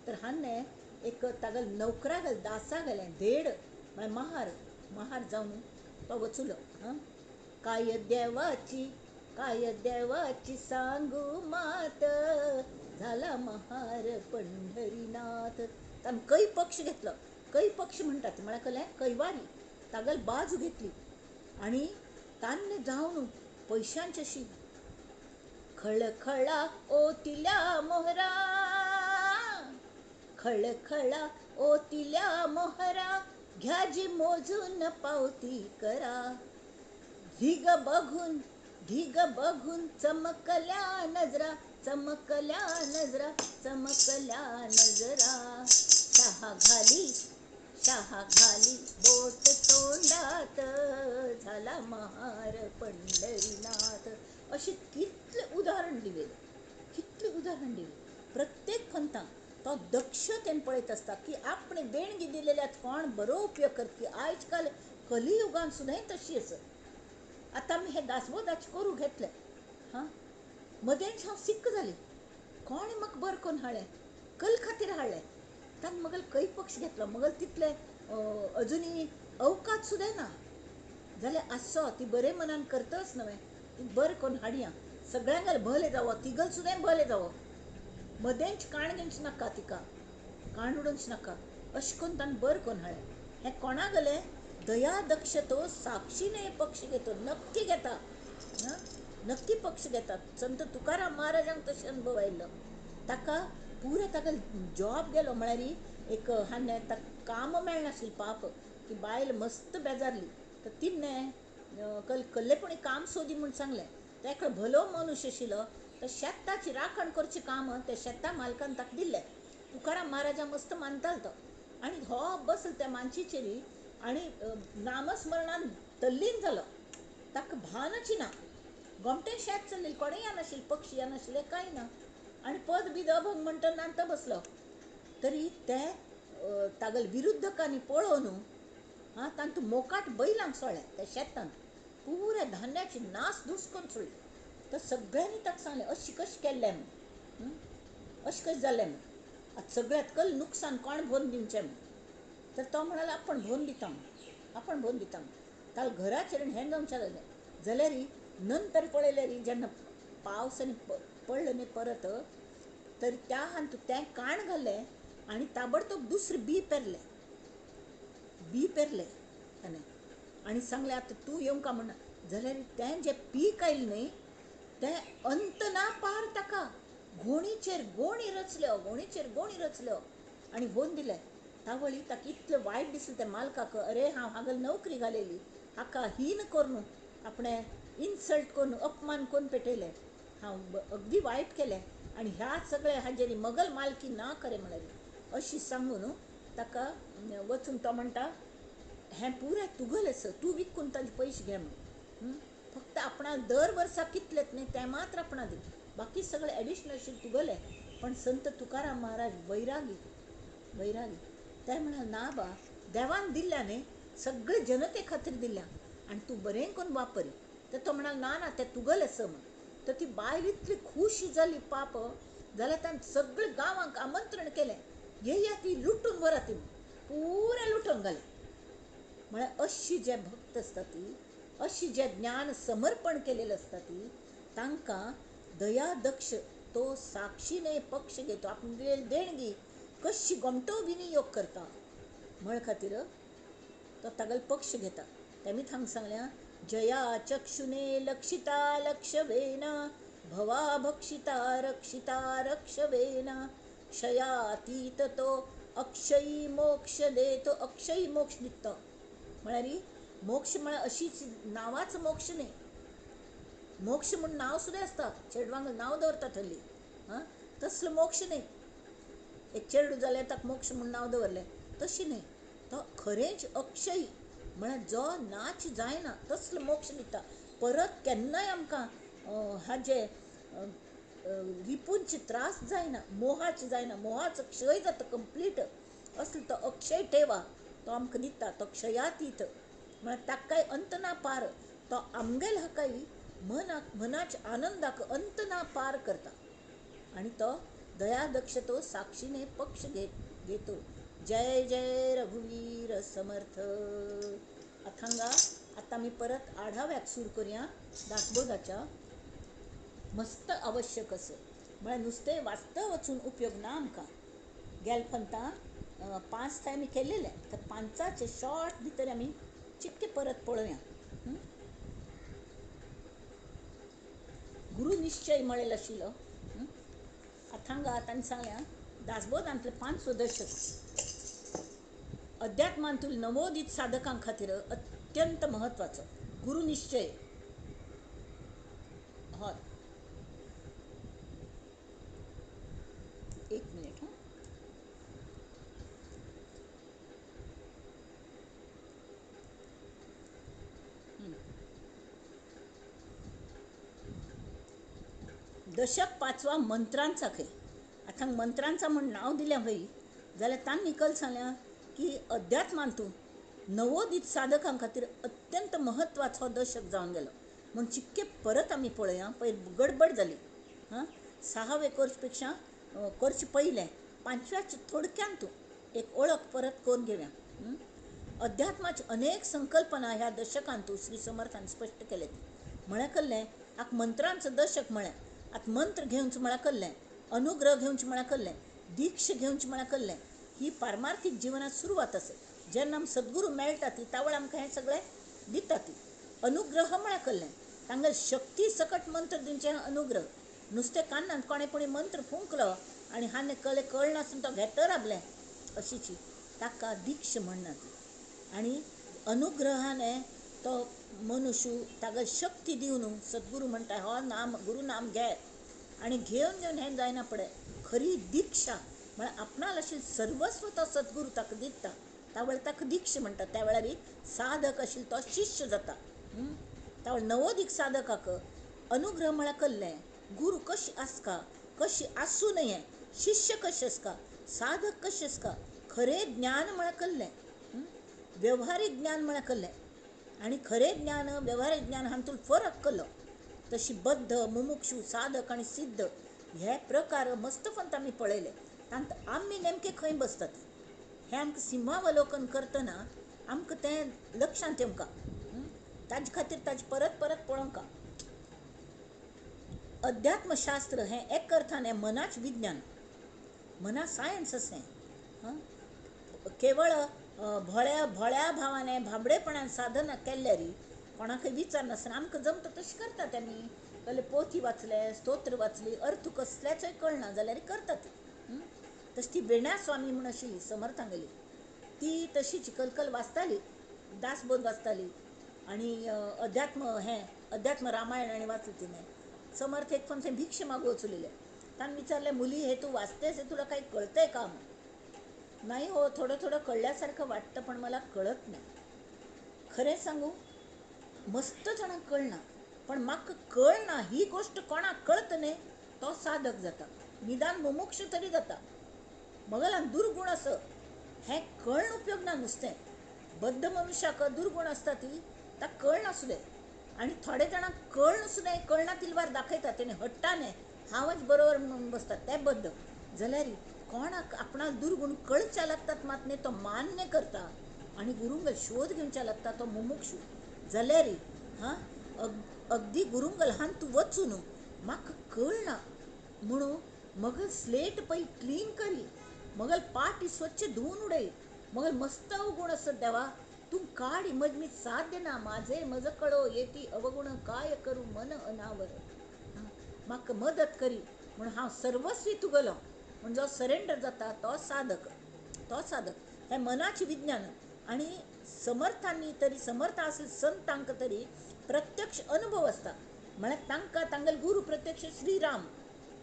तर हाणें एक तागेले नोकरा गेले दासा गेलें धेड म्हळ्यार महार महार जावन तो वचुलो. हां काय देवाची काय देवाची सांगू मात झाला महार पंढरीनाथ. ताणें कै पक्ष घेतलो. कै पक्ष म्हणटात म्हळ्यार कसलें कैवारी तागेली बाजू घेतली आनी ताणें जावन पयशांची अशी खळखळा ओतिल्या मोहरा खळखळा ओतिल्या मोहरा घ्या जी मोजून पावती करा. ढीग बघून ढीग बघून चमकल्या नजरा चमकल्या नजरा चमकल्या नजरा. शहा घाली शहा घाली बोट तोंडात झाला महार पंढरीनाथ. अशी कितलें उदाहरण दिलें, कितलें उदाहरण दिलें. प्रत्येक पंथाक तो दक्षतेन पळयत आसता की आपणे देणगी दिलेल्यात कोण बरो उपयोग करता. आयज काल कलियुगान सुद्दां तशी आसा. आतां आमी हे दासबोधाचें करूं घेतलें. हां मदेंच हांव सिक्क जालें. कोणें म्हाका बरें करून हाडलें, कल खातीर हाडलें. ताणें मगेल खंय पक्ष घेतलो, मगेल तितले अजुनूय अवकाश सुद्दां ना जाल्यार आसचो. ती बरें मनान करतच न्हय, ती बरें करून हाडया, सगळ्यांगेल भलें जावो, तिगल सुद्दां भलें जावो. मदेंच काण घेवचें नाका, तिका काण उडोवचें नाका. अशें करून ताणें बरें करून हाडलें. हें कोणा गेलें दया दक्ष तो साक्षीने पक्ष घेतो, नक्की घेता, नक्की पक्ष घेतात. संत तुकाराम महाराजांक तशें अनुभव आयिल्लो. ताका पुरो ताका जॉब गेलो, म्हळ्यार एक हाणें ताका काम मेळनाशिल्लें पाप, ती बायल मस्त बेजारली. तर तिणें कल्लेपणी काम सोदी म्हूण सांगलें. तो एकलो भलो मनुष्य आशिल्लो, तर शेताची राखण करचें काम त्या शेता मालकान ताका दिल्लें. तुकाराम महाराजा मस्त मानतालो तो आनी हो बसलो त्या मानशीचेर आनी नामस्मरणान तल्लीन जालो. ताका भानच ना. गोमटें शेत चल्लें, कोणें येनाशिल्लें, पक्षी येनाशिल्ले, कांय ना. आनी पद बीद अभंग म्हणटा नांत बसलो. तरी ते तागेले विरुद्धकांनी पळोवन आं तांतूं मोकाट बैलांक सोडले त्या शेतांत, पुऱ्या धान्याची नासधूस करून सोडली. तर सगळ्यांनी ताका सांगलें अशें कशें केल्लें म्हूण, अशें कशें जालें म्हूण, आतां सगळ्यांत कल नुकसान कोण भरून दिवचें म्हूण. तर तो म्हणालो आपूण भरून दिता म्हूण, आपूण भरून दिता म्हूण. ताका घराचेर हें जावचें लागलें. जाल्यार नंतर पळयल्यार जेन्ना पावस आनी पडलो न्ही परत, तर त्या हातूंत तें काण घालें आनी ताबडतोब दुसरें बी पेरलें, बी पेरलें ताणें आनी सांगलें आतां तूं येवंका म्हणना. जाल्यार तें जें पीक आयलें न्ही तें अंत ना पार ताका गोणीचेर गोणी रचल्यो, गोणीचेर गोणी रचल्यो आनी व्हरून दिलें. तावळी ताका इतलें वायट दिसलें त्या मालकाक, अरे हांव हांगा नोकरी घालेली, हाका हीन करून आपणें इन्सल्ट करून अपमान करून पेटयलें, हांव अगदी वायट केलें आनी ह्या सगळ्या हाजेर मगल मालकी ना खरें म्हळ्यार. अशी सांगून ताका वचून तो म्हणटा हें पुराय तुगेलें आसा, तूं विकून ताजे पयशे घे म्हूण. फक्त आपणाक दर वर्सा कितलें न्ही तें मात्र आपणा दी, बाकी सगळें एडिशनल तुगेलें. पण संत तुकाराम महाराज वैरागी, वैरागी. ते म्हणाल ना बा, देवान दिल्ल्या न्ही सगळे जनते खातीर दिल्या आनी तूं बरें करून वापर. तर तो म्हणाल ना ना तें तुगेलें आसा म्हूण. तर ती बायल इतली खूश जाली पाप, जाल्यार ताणें सगळे गांवांक आमंत्रण केलें, येया ती लुटून व्हरा ती, पुरें लुटून घालें. म्हळ्यार अशी जे भक्त आसता ती, अशी जे ज्ञान समर्पण केलेलें आसता ती, तांकां दयादक्ष तो साक्षीने पक्ष घेतो, आपली देणगी कशी गोमटो विनियोग करता म्हळ खातीर तो तागेलो पक्ष घेता. तेमी थांग सांगल्या जया चक्षुने लक्षिता लक्षवेना भवा भक्षिता रक्षिता रक्षवेना क्षयातीत तो अक्षयी मोक्ष देतो. अक्षयी मोक्ष दिता म्हळ्यार मोक्ष म्हळ्यार अशीच नांवाचो मोक्ष न्ही. मोक्ष म्हूण नांव सुद्दां आसता, चेडवांक नांव दवरतात हल्ली, आं तसलो मोक्ष न्ही. एक चेडूं जाल्यार ताका मोक्ष म्हूण नांव दवरलें, तशें न्ही. तो खरेंच अक्षयी म्हळ्यार जो नाच जायना तसलो मोक्ष दिता. परत केन्नाय आमकां हाजे रिपूंचे त्रास जायना, मोहाचे जायना, मोहाचो क्षय जाता कंप्लीट. असलो तो अक्षय ठेवा तो आमकां दिता, तो क्षयातीत म्हळ्यार ताकाय अंत ना पार. तो आमगेल हाकाय मनाक मनाच्या आनंदाक अंत ना पार करता आनी तो दयादक्ष तो साक्षीने पक्ष घेतो. जय जय रघुवीर समर्थ. आतां हांगा आतां आमी परत आढाव्याक सुरू करुया दासबोधाच्या. मस्त आवश्यक आसा म्हळ्यार नुस्तें वाचता वचून उपयोग ना आमकां. गेल पंता 5 थंय आमी केलेले, तर 5 शॉर्ट भितर आमी चिक्के परत पळोवया. गुरु निश्चय म्हळेलो आशिल्लो. आतां हांगा तांणी सांगल्या दासबोधांतले 5 दशक अध्यात्मांतूल नवोदित साधकां खातीर अत्यंत महत्वाचो गुरु निश्चय. हय एक मिनिट हां. दशक 5 मंत्रांचा खंय. आतां मंत्रांचा म्हूण नांव दिलें हय जाल्यार तांणी निकल सांगल्या की अध्यात्मांतू नवोदित साधकां खातीर अत्यंत महत्वाचो दशक जावन गेलो. म्हूण चिक्के परत आमी पळोवया. पयर गडबड जाली हां. 6वे कोर्सपेक्षा कोर्स पयलें 5व्याच थोडक्यांतू एक ओळख परत करून घेवया. अध्यात्माची अनेक संकल्पना ह्या दशकांतू श्री समर्थान स्पश्ट केले. म्हळ्यार कल्लें आक मंत्रांचो दशक म्हळें. आतां मंत्र घेवचो म्हळ्यार कल्लें, अनुग्रह घेवचें म्हळ्यार कल्लें, दीक्ष घेवचें म्हळ्यार कल्लें. ही पारमार्थिक जिवनात सुरवात आसा. जेन्ना आमकां सद्गुरू मेळटा ती तावळ आमकां हें सगळें दिता ती. अनुग्रह म्हळ्यार कल्लें तांगेले शक्ती सकट मंत्र दिवचें अनुग्रह. नुस्तें कान्नान कोणें कोणी मंत्र फुंकलो आनी हाणे कले कळनासतना तो घेत राबलें अशीची ताका दीक्ष म्हणना ती. आनी अनुग्रहाने तो मनुष्य ताका शक्ती दिवन सद्गुरू म्हणटा हो नाम गुरु नाम घे आनी घेवन घेवन हें जायना पडे खरी दीक्षा म्हळ्यार आपणाल अशें सर्वस्व तो सद्गुरू ताका दिता त्या वेळार ताका दीक्षा म्हणटा. त्या वेळार साधक आशिल्लो तो शिष्य जाता. त्या वेळार नवोदीक साधकाक अनुग्रह म्हळ्यार कल्लें गुरू कशी आसका कशी आसूं नये, शिष्य कशें आसका, साधक कशें आसका, खरें ज्ञान म्हळ्यार कल्लें, वेव्हारीक ज्ञान म्हळ्यार कल्लें आनी खरें ज्ञान वेव्हारीक ज्ञान हातूंत फरक कल्लो. तशी बद्ध मुमुक्षू साधक आनी सिद्ध हे प्रकार मस्त फंत आमी पळयले. तांत आमी नेमके खंय बसतात हें आमकां सिंहावलोकन करतना आमकां तें लक्षांत येवंका. ताजे खातीर ताजें परत परत पळोवंका. अध्यात्मशास्त्र हें एक अर्थान हें मनाचें विज्ञान, मना सायन्स अशें. केवळ भोळ्या भोळ्या भावान भाबडेपणान साधना केल्यार कोणाकय विचारनासतना आमकां जमता तशें करतात आमी. जाल्यार पोथी वाचले, स्तोत्र वाचली, अर्थ कसल्याचोय कळना जाल्यार करतात. तशी ती वेण्या स्वामी म्हूण आशिल्ली समर्थांगेली, ती तशी चिकलकल वाचताली, दासबोध वाचताली आनी अध्यात्म हें अध्यात्म रामायण आनी वाचलें तिणें. समर्थ एक फावट थंय भिक्षा मागूंक वचलेले. ताणें विचारलें, मुली हे तू वाचतेस हे तुला काही कळतंय का? नाही हो, थोडं थोडं कळल्यासारखं वाटतं पण मला कळत नाही. खरें सांगू मस्त जाणांक कळना, पण म्हाका कळना ही गोश्ट कोणाक कळत न्ही तो साधक जाता, निदान मुमुक्ष तरी जाता. मगलान दुर्गुण आस हें कळ्ण उपयोग ना नुस्तें. बद्ध मनुष्याक दुर्गुण आसता ती ताका कळनासलें आनी थोडे जाणांक कळ्ण सुद्दां कळना तिलवार दाखयतात तेणी हट्टाने हांवच बरोबर म्हणून बसतात ते बद्ध. जाल्यार कोणाक आपणाक दुर्गुण कळच्या लागतात मात न्ही तो मान्य करता आनी गुरुंगल शोध घेवच्या लागता तो मुमुक्षू. जाल्यार हां अगदी गुरुंगल हान तूं वचून म्हाका कळना म्हणून मगल स्लेट पयली क्लीन करी, मगल पाटी स्वच्छ धुवून उडय, मगल मस्त अवगुण आसत देवा तूं काड मज मी साथ देना माझे मज कळो येती अवगुण काय करू मन अनावर, म्हाका मदत करी म्हणून हांव सर्वस्वी तुगलो. म्हण जो सरेंडर जाता तो साधक, तो साधक. हें मनाचें विज्ञान. आनी समर्थांनी तरी समर्थ आसले संतांक तरी प्रत्यक्ष अनुभव आसता. म्हळ्यार तांकां तांगेले गुरू प्रत्यक्ष श्रीराम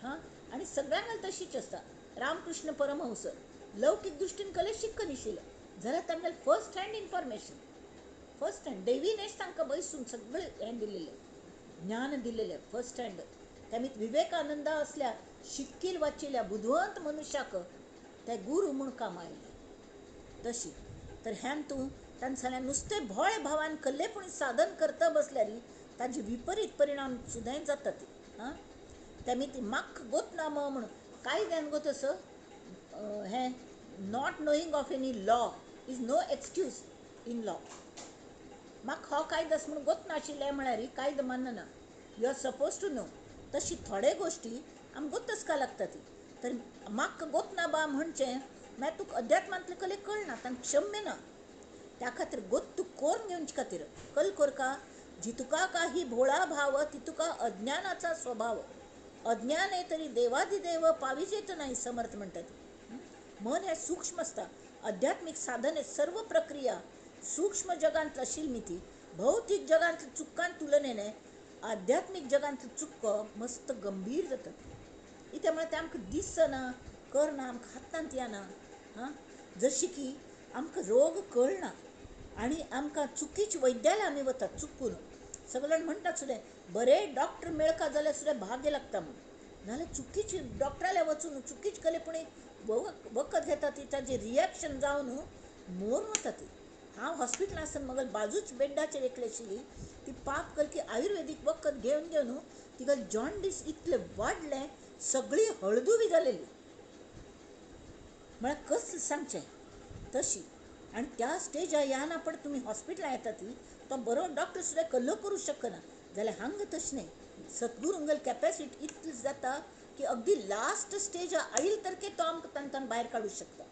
हां आनी सगळ्यांक तशीच आसता. रामकृष्ण परमहंस लौकीक दृश्टीन कले शिक्क नाशिल्ले जाल्यार तांगेले first hand information, first hand देवीनेच तांकां बैसून सगळें हें दिलेलें, ज्ञान दिलेलें फर्स्ट हँड. त्यामी विवेकानंदा असल्या शिक्कील वाचिल्ल्या बुदवंत मनुष्याक ते गुरू म्हूण काम आयले. तशी तर ह्यान तूं तांणी सांगलें नुस्तें भोळे भावान कल्ले पूण साधन करता बसल्यार ताजे विपरीत परिणाम सुद्दां जातात. हां त्यामी ती म्हाका गोतना म्हणून कांय जाण गो तसो हें not knowing of any law is no excuse in law. म्हाका हो कायदो आसा म्हणून गोत नाशिल्लें म्हळ्यार कायदो मानना. You are suppose to know. तशी थोडे गोश्टी आमकां गोत लागता ती. तर म्हाका गोतना बा म्हणचें मागीर तुका अध्यात्मांतलें कले कळना, तांकां क्षम्य ना. त्या खातीर गोत तूं कोरून घेवचे खातीर कल कोरका जी तुका काही भोळा भाव ती तुका अज्ञानाचा स्वभाव, अज्ञान हे तरी देवादिदेव पाविजेत नाही समर्थ म्हणटात. मन हें सूक्ष्म आसता. आध्यात्मीक साधन सर्व प्रक्रिया सूक्ष्म जगांत आशिल्ली ती भौतीक जगांतल्या चुकां तुलनेने आध्यात्मीक जगांतली चुको मस्त गंभीर जातात. कित्याक म्हळ्यार तें आमकां दिसना, करना, आमकां हातांत येना. हां जशी की आमकां रोग कळना आनी आमकां चुकीच्या वैद्याला आमी वतात चुकून. सगळे जाण म्हणटात सुद्दां बरे डॉक्टर मेळका जाल्यार सुद्दां भाग्य लागता म्हणून, नाजाल्यार चुकीची डॉक्टराल्या वचून चुकीच कले पूण वखद घेता ती ताजें रिएक्शन जावन मोरून वता ती. हांव हॉस्पिटलांत आसतना म्हगेल्या बाजूच बेड्डाचेर एकली आशिल्ली ती पाप करकी आयुर्वेदीक वखद घेवन घेवन तिका जॉन्डीस इतलें वाडलें सगळी हळदुवी जालेली. म्हळ्यार कसलें सांगचें तशी. आनी त्या स्टेजार येना पण तुमी हॉस्पिटलांत येता ती तो बरो डॉक्टर सुद्दां कल्लो करूं शकना. जाल्यार हांगा तशें न्ही, सद्गुरूंगेली कॅपेसिटी इतली जाता की अगदी लास्ट स्टेजार आयल तरके तो आमकां तांकां भायर काडूं शकता.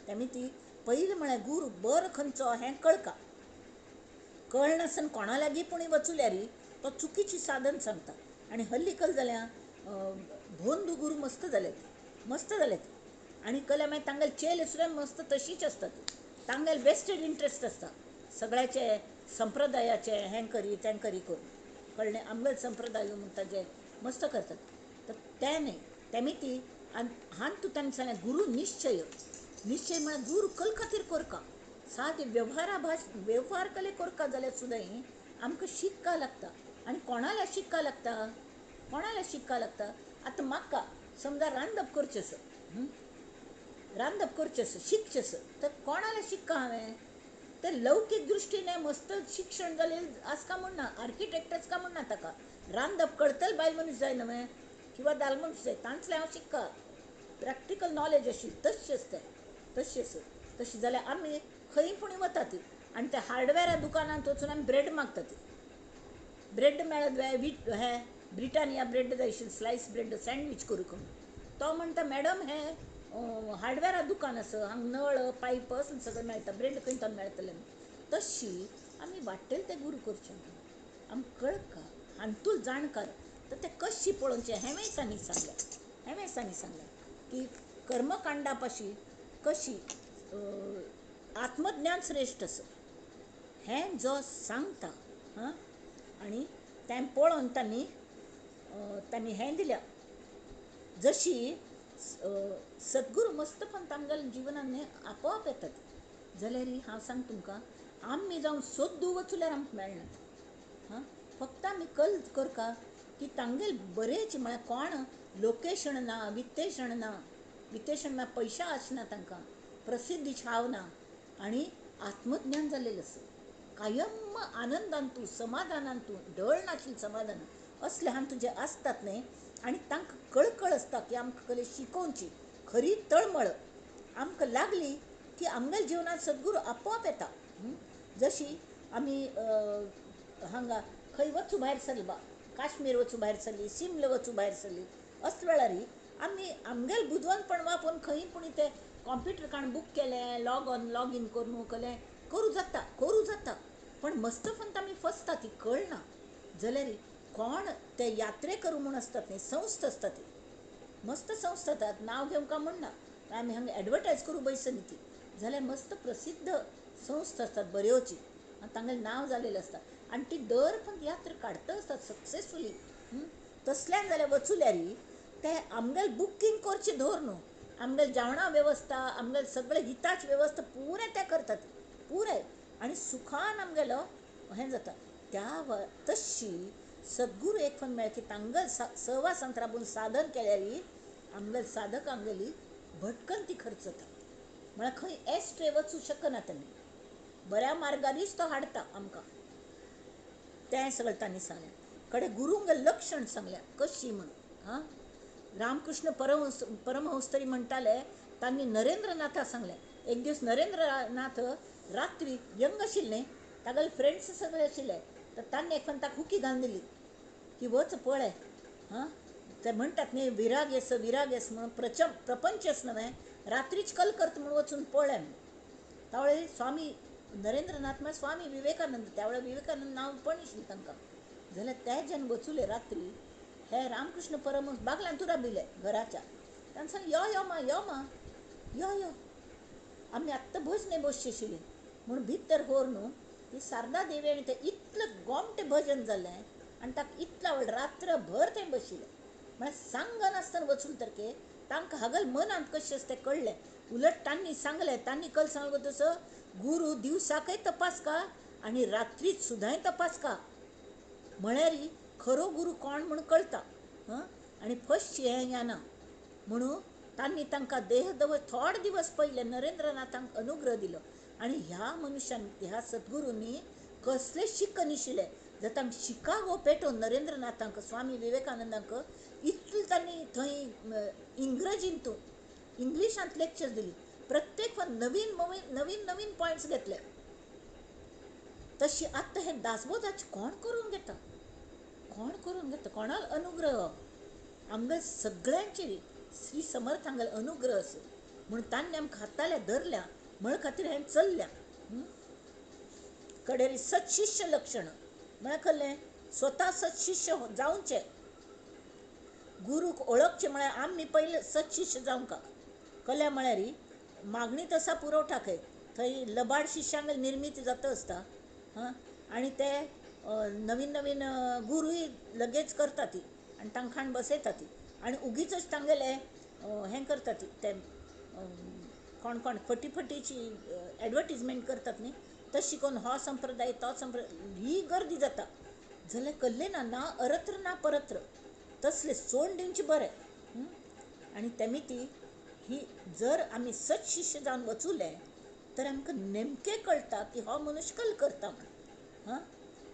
तेमी ती पयलीं म्हळ्यार गुरू बरो खंयचो हें कळका. कळनासतना कोणा लागीं पूण वचुल्यार तो चुकीची साधन सांगता. आनी हल्ली कल जाल्या भोंदू गुरू मस्त जाले, मस्त जाले. आनी कल्या मागीर तांगेले चेले सुद्दां मस्त तशीच आसतात. तांगेले वेस्टेड इंट्रस्ट आसता सगळ्याचे संप्रदायाचे हें करी तें करी करून कळ्ळें. आमगेले संप्रदाय म्हणटा जे मस्त करतात. तर तें न्हय तेमी ती आनी हान तूं तांणी सांगलें गुरू निश्चय. निश्चय म्हळ्यार गुरू कल खातीर करका, सादे वेव्हारा भास वेव्हार कले करका जाल्यार सुद्दां आमकां शिक्का लागता. आनी कोणाला शिक्का लागता, कोणाला शिक्का लागता? आतां म्हाका समजा रांदप करचें आसा, रांदप करचें आसा, शिकचें आसा, तर कोणाला शिक्का हांवें? तर लौकीक दृश्टीने मस्त शिक्षण जालें आसका म्हूण ना, आर्किटेक्ट आसका म्हूण ना, ताका रांदप कळतल बायल मनीस जाय न्हय किंवा दाल मनीस जाय, तांचलें हांव शिक्का. प्रॅक्टिकल नॉलेज आशिल्ली तश्शें आसता, तश्शें आसा. तशें जाल्यार आमी खंय पूण वतात आनी त्या हार्डवॅरा दुकानांत वचून आमी ब्रेड मागतात. ब्रेड मेळत वे वीट हे ब्रिटानिया ब्रेड जाय आशिल्लें, स्लायस ब्रेड सँडवीच करूंक. तो म्हणटा मॅडम हें हार्डवॅरा दुकान आसा, हांगा नळ पायप असलें सगळें मेळटा, ब्रेड खंय तो मेळटलें. तशी आमी वाडटले ते गुरू करचें, आमकां कळका हातूंत जाणकार तर ते कशी पळोवचें हेंवूय तांणी सांगलें, हेंवूय तांणी सांगलें की कर्मकांडा पाशी कशी आत्मज्ञान श्रेश्ठ आसा हें जो सांगता. हां, आनी तें पळोवन तांणी तांणी हें दिल्या. जशी सद्गुरू मस्तपण आमगेल्या जिवनान न्हय आपोआप येतात जाल्यार हांव सांग तुमकां आमी जावन सोदू वचल्यार आमकां मेळनात. हां, फक्त आमी कल करका की तांगेल बरेच म्हळ्यार कोण लोकेशण ना, वित्तेशण ना, वित्तेशण म्हळ्यार पयशा आसना तांकां, प्रसिद्धी छाव ना आनी आत्मज्ञान जाल्लें आसा, कायम आनंदान तूं समाधानान तूं ढळ नाशिल्लें समाधान असले हांव तुजे आसतात न्हय. आनी तांकां कळकळ आसता की आमकां कले शिकोवची खरी तळमळ आमकां लागली की आमगेल्या जिवनांत सद्गुरू आपोआप येता. जशी आमी हांगा खंय वचूं भायर सरली बा, काश्मीर वचूं भायर सरली, शिमला वचूं भायर सरली, असल्या वेळार आमी आमगेलें बुदवंतपण वापरून खंय पूण ते कॉम्प्युटर काण बूक केलें, लॉग ऑन लॉग इन करून केलें, करूं जाता, करूं जाता, पण मस्तपंत आमी फसता ती कळना. जाल्यार कोण ते यात्रेकरू म्हूण आसतात न्ही, संस्था आसता ती मस्त संस्था आसतात, नांव घेवंक काय म्हण ना, आमी हांगा एडवर्टायज करूं बैसनी ती, जाल्यार मस्त प्रसिद्ध संस्था आसतात बऱ्योची आनी तांगेलें नांव जालेलें आसता आनी ती दर पण यात्रा काडटा आसतात सक्सेसफुली. तसल्यान जाल्यार वचुल्यार ते आमगेलें बुकींग करचें दवर न्हू, आमगेलें जेवणा वेवस्था, आमगेलें सगळें हिताची वेवस्था पुराय ते करतात पुराय, आनी सुखान आमगेलो हें जाता. त्या तशी सद्गुरू एक पण मेळ की तांगल सहवासांत राबून साधन केल्यार आमगेले साधक आमगेली भटकन ती खर्च जाता, म्हळ्यार खंय एस्ट्रे वचूं शकना तेमी, बऱ्या मार्गारीच तो हाडटा आमकां. तें सगळें तांणी सांगलें. कडेन गुरूंक लक्षण सांगलें कशी म्हूण. हां, रामकृष्ण परमहंस परमहंस तरी म्हणटाले, तांणी नरेंद्रनाथा सांगलें. एक दीस नरेंद्रनाथ रात्री यंग आशिल्ले, तागेले फ्रेंड्स सगळे आशिल्ले, तर तांणी एक ताका हुकी घालून दिली की वच पळय. हां, ते म्हणटात न्ही विराग येस विराग येस म्हणून प्रपंच येस न्हय, रात्रीच कल करता म्हूण वचून पळय. त्यावेळे स्वामी नरेंद्रनाथ म्हळ्यार स्वामी विवेकानंद, त्यावेळार विवेकानंद नांव पण आशिल्लें तांकां. जाल्यार ते जेन्ना वचुले रात्री, हे रामकृष्ण परमहंस बागलांतू राबिल्ले घराच्या, तांणी सांगलें यो यो मा, यो मा, यो यो, आमी आत्तां भजने बसचे आशिल्ली म्हूण भितर व्हर न्हू ती शारदा देवी. आनी तें इतलें गोमटें भजन जालें आनी ताका इतलें आवडलें, रात्रभर थंय बशिल्लें. म्हळ्यार सांगनासतना वचून तरके तांकां हागल मनांत कशें आसा तें कळ्ळें. उलट तांणी सांगलें, तांणी कल सांगलो तसो गुरू दिवसाकय तपास का आनी रात्रीत सुद्दांय तपास का, म्हळ्यार खरो गुरू कोण म्हूण कळटा. हां, आनी फस्ट हें येना म्हणून तांणी तांकां देह दवर थोडे दिवस पयले नरेंद्रनाथांक अनुग्रह दिलो. आनी ह्या मनशान ह्या सद्गुरूंनी कसलें शिक निशिल्लें, जर तांकां शिकागो पेटोवन नरेंद्रनाथांक स्वामी विवेकानंदांक इतलें तांणी थंय इंग्रजींतू इंग्लिशांत लेक्चर दिली, प्रत्येक नवीन नवीन नवीन पॉयंट्स घेतले. तशी आतां हें दासबोधाचें कोण करून घेता, कोण करून घेता, कोणाल अनुग्रह आमगेले सगळ्यांचेर श्री समर्थ हांगेले अनुग्रह आसा म्हूण तांणी आमकां हाताल्या धरल्या म्हण खातीर हें चल्ल्या. कडेन सत्शिष्य लक्षण म्हळ्यार कसलें, स्वता सत्शिष्य जावचें, गुरूक ओळखचें म्हळ्यार आमी पयलें सत्शिष्य जावंक. कल्या म्हळ्यार मागणी तसा पुरवठा खंय थंय लबाड शिष्यांक निर्मिती जाता आसता. हां, आनी ते नवीन नवीन गुरूय लगेच करता ती आनी तांकां बसयता ती आनी उगीच तांगेले हें करतात ते कोण कोण फटी फटीची एडवर्टीजमेंट करतात न्ही, तशी करून हो संप्रदाय तो संप्रदाय ही गर्दी जाता. जाल्यार कल्ले ना, ना अरत्र ना परत्र, तसले सोड दिवचे बरें. आनी तेमी ती ही जर आमी सत शिश्य जावन वचुले तर आमकां नेमकें कळटा की हो मनुष्य कल करता म्हण. हां,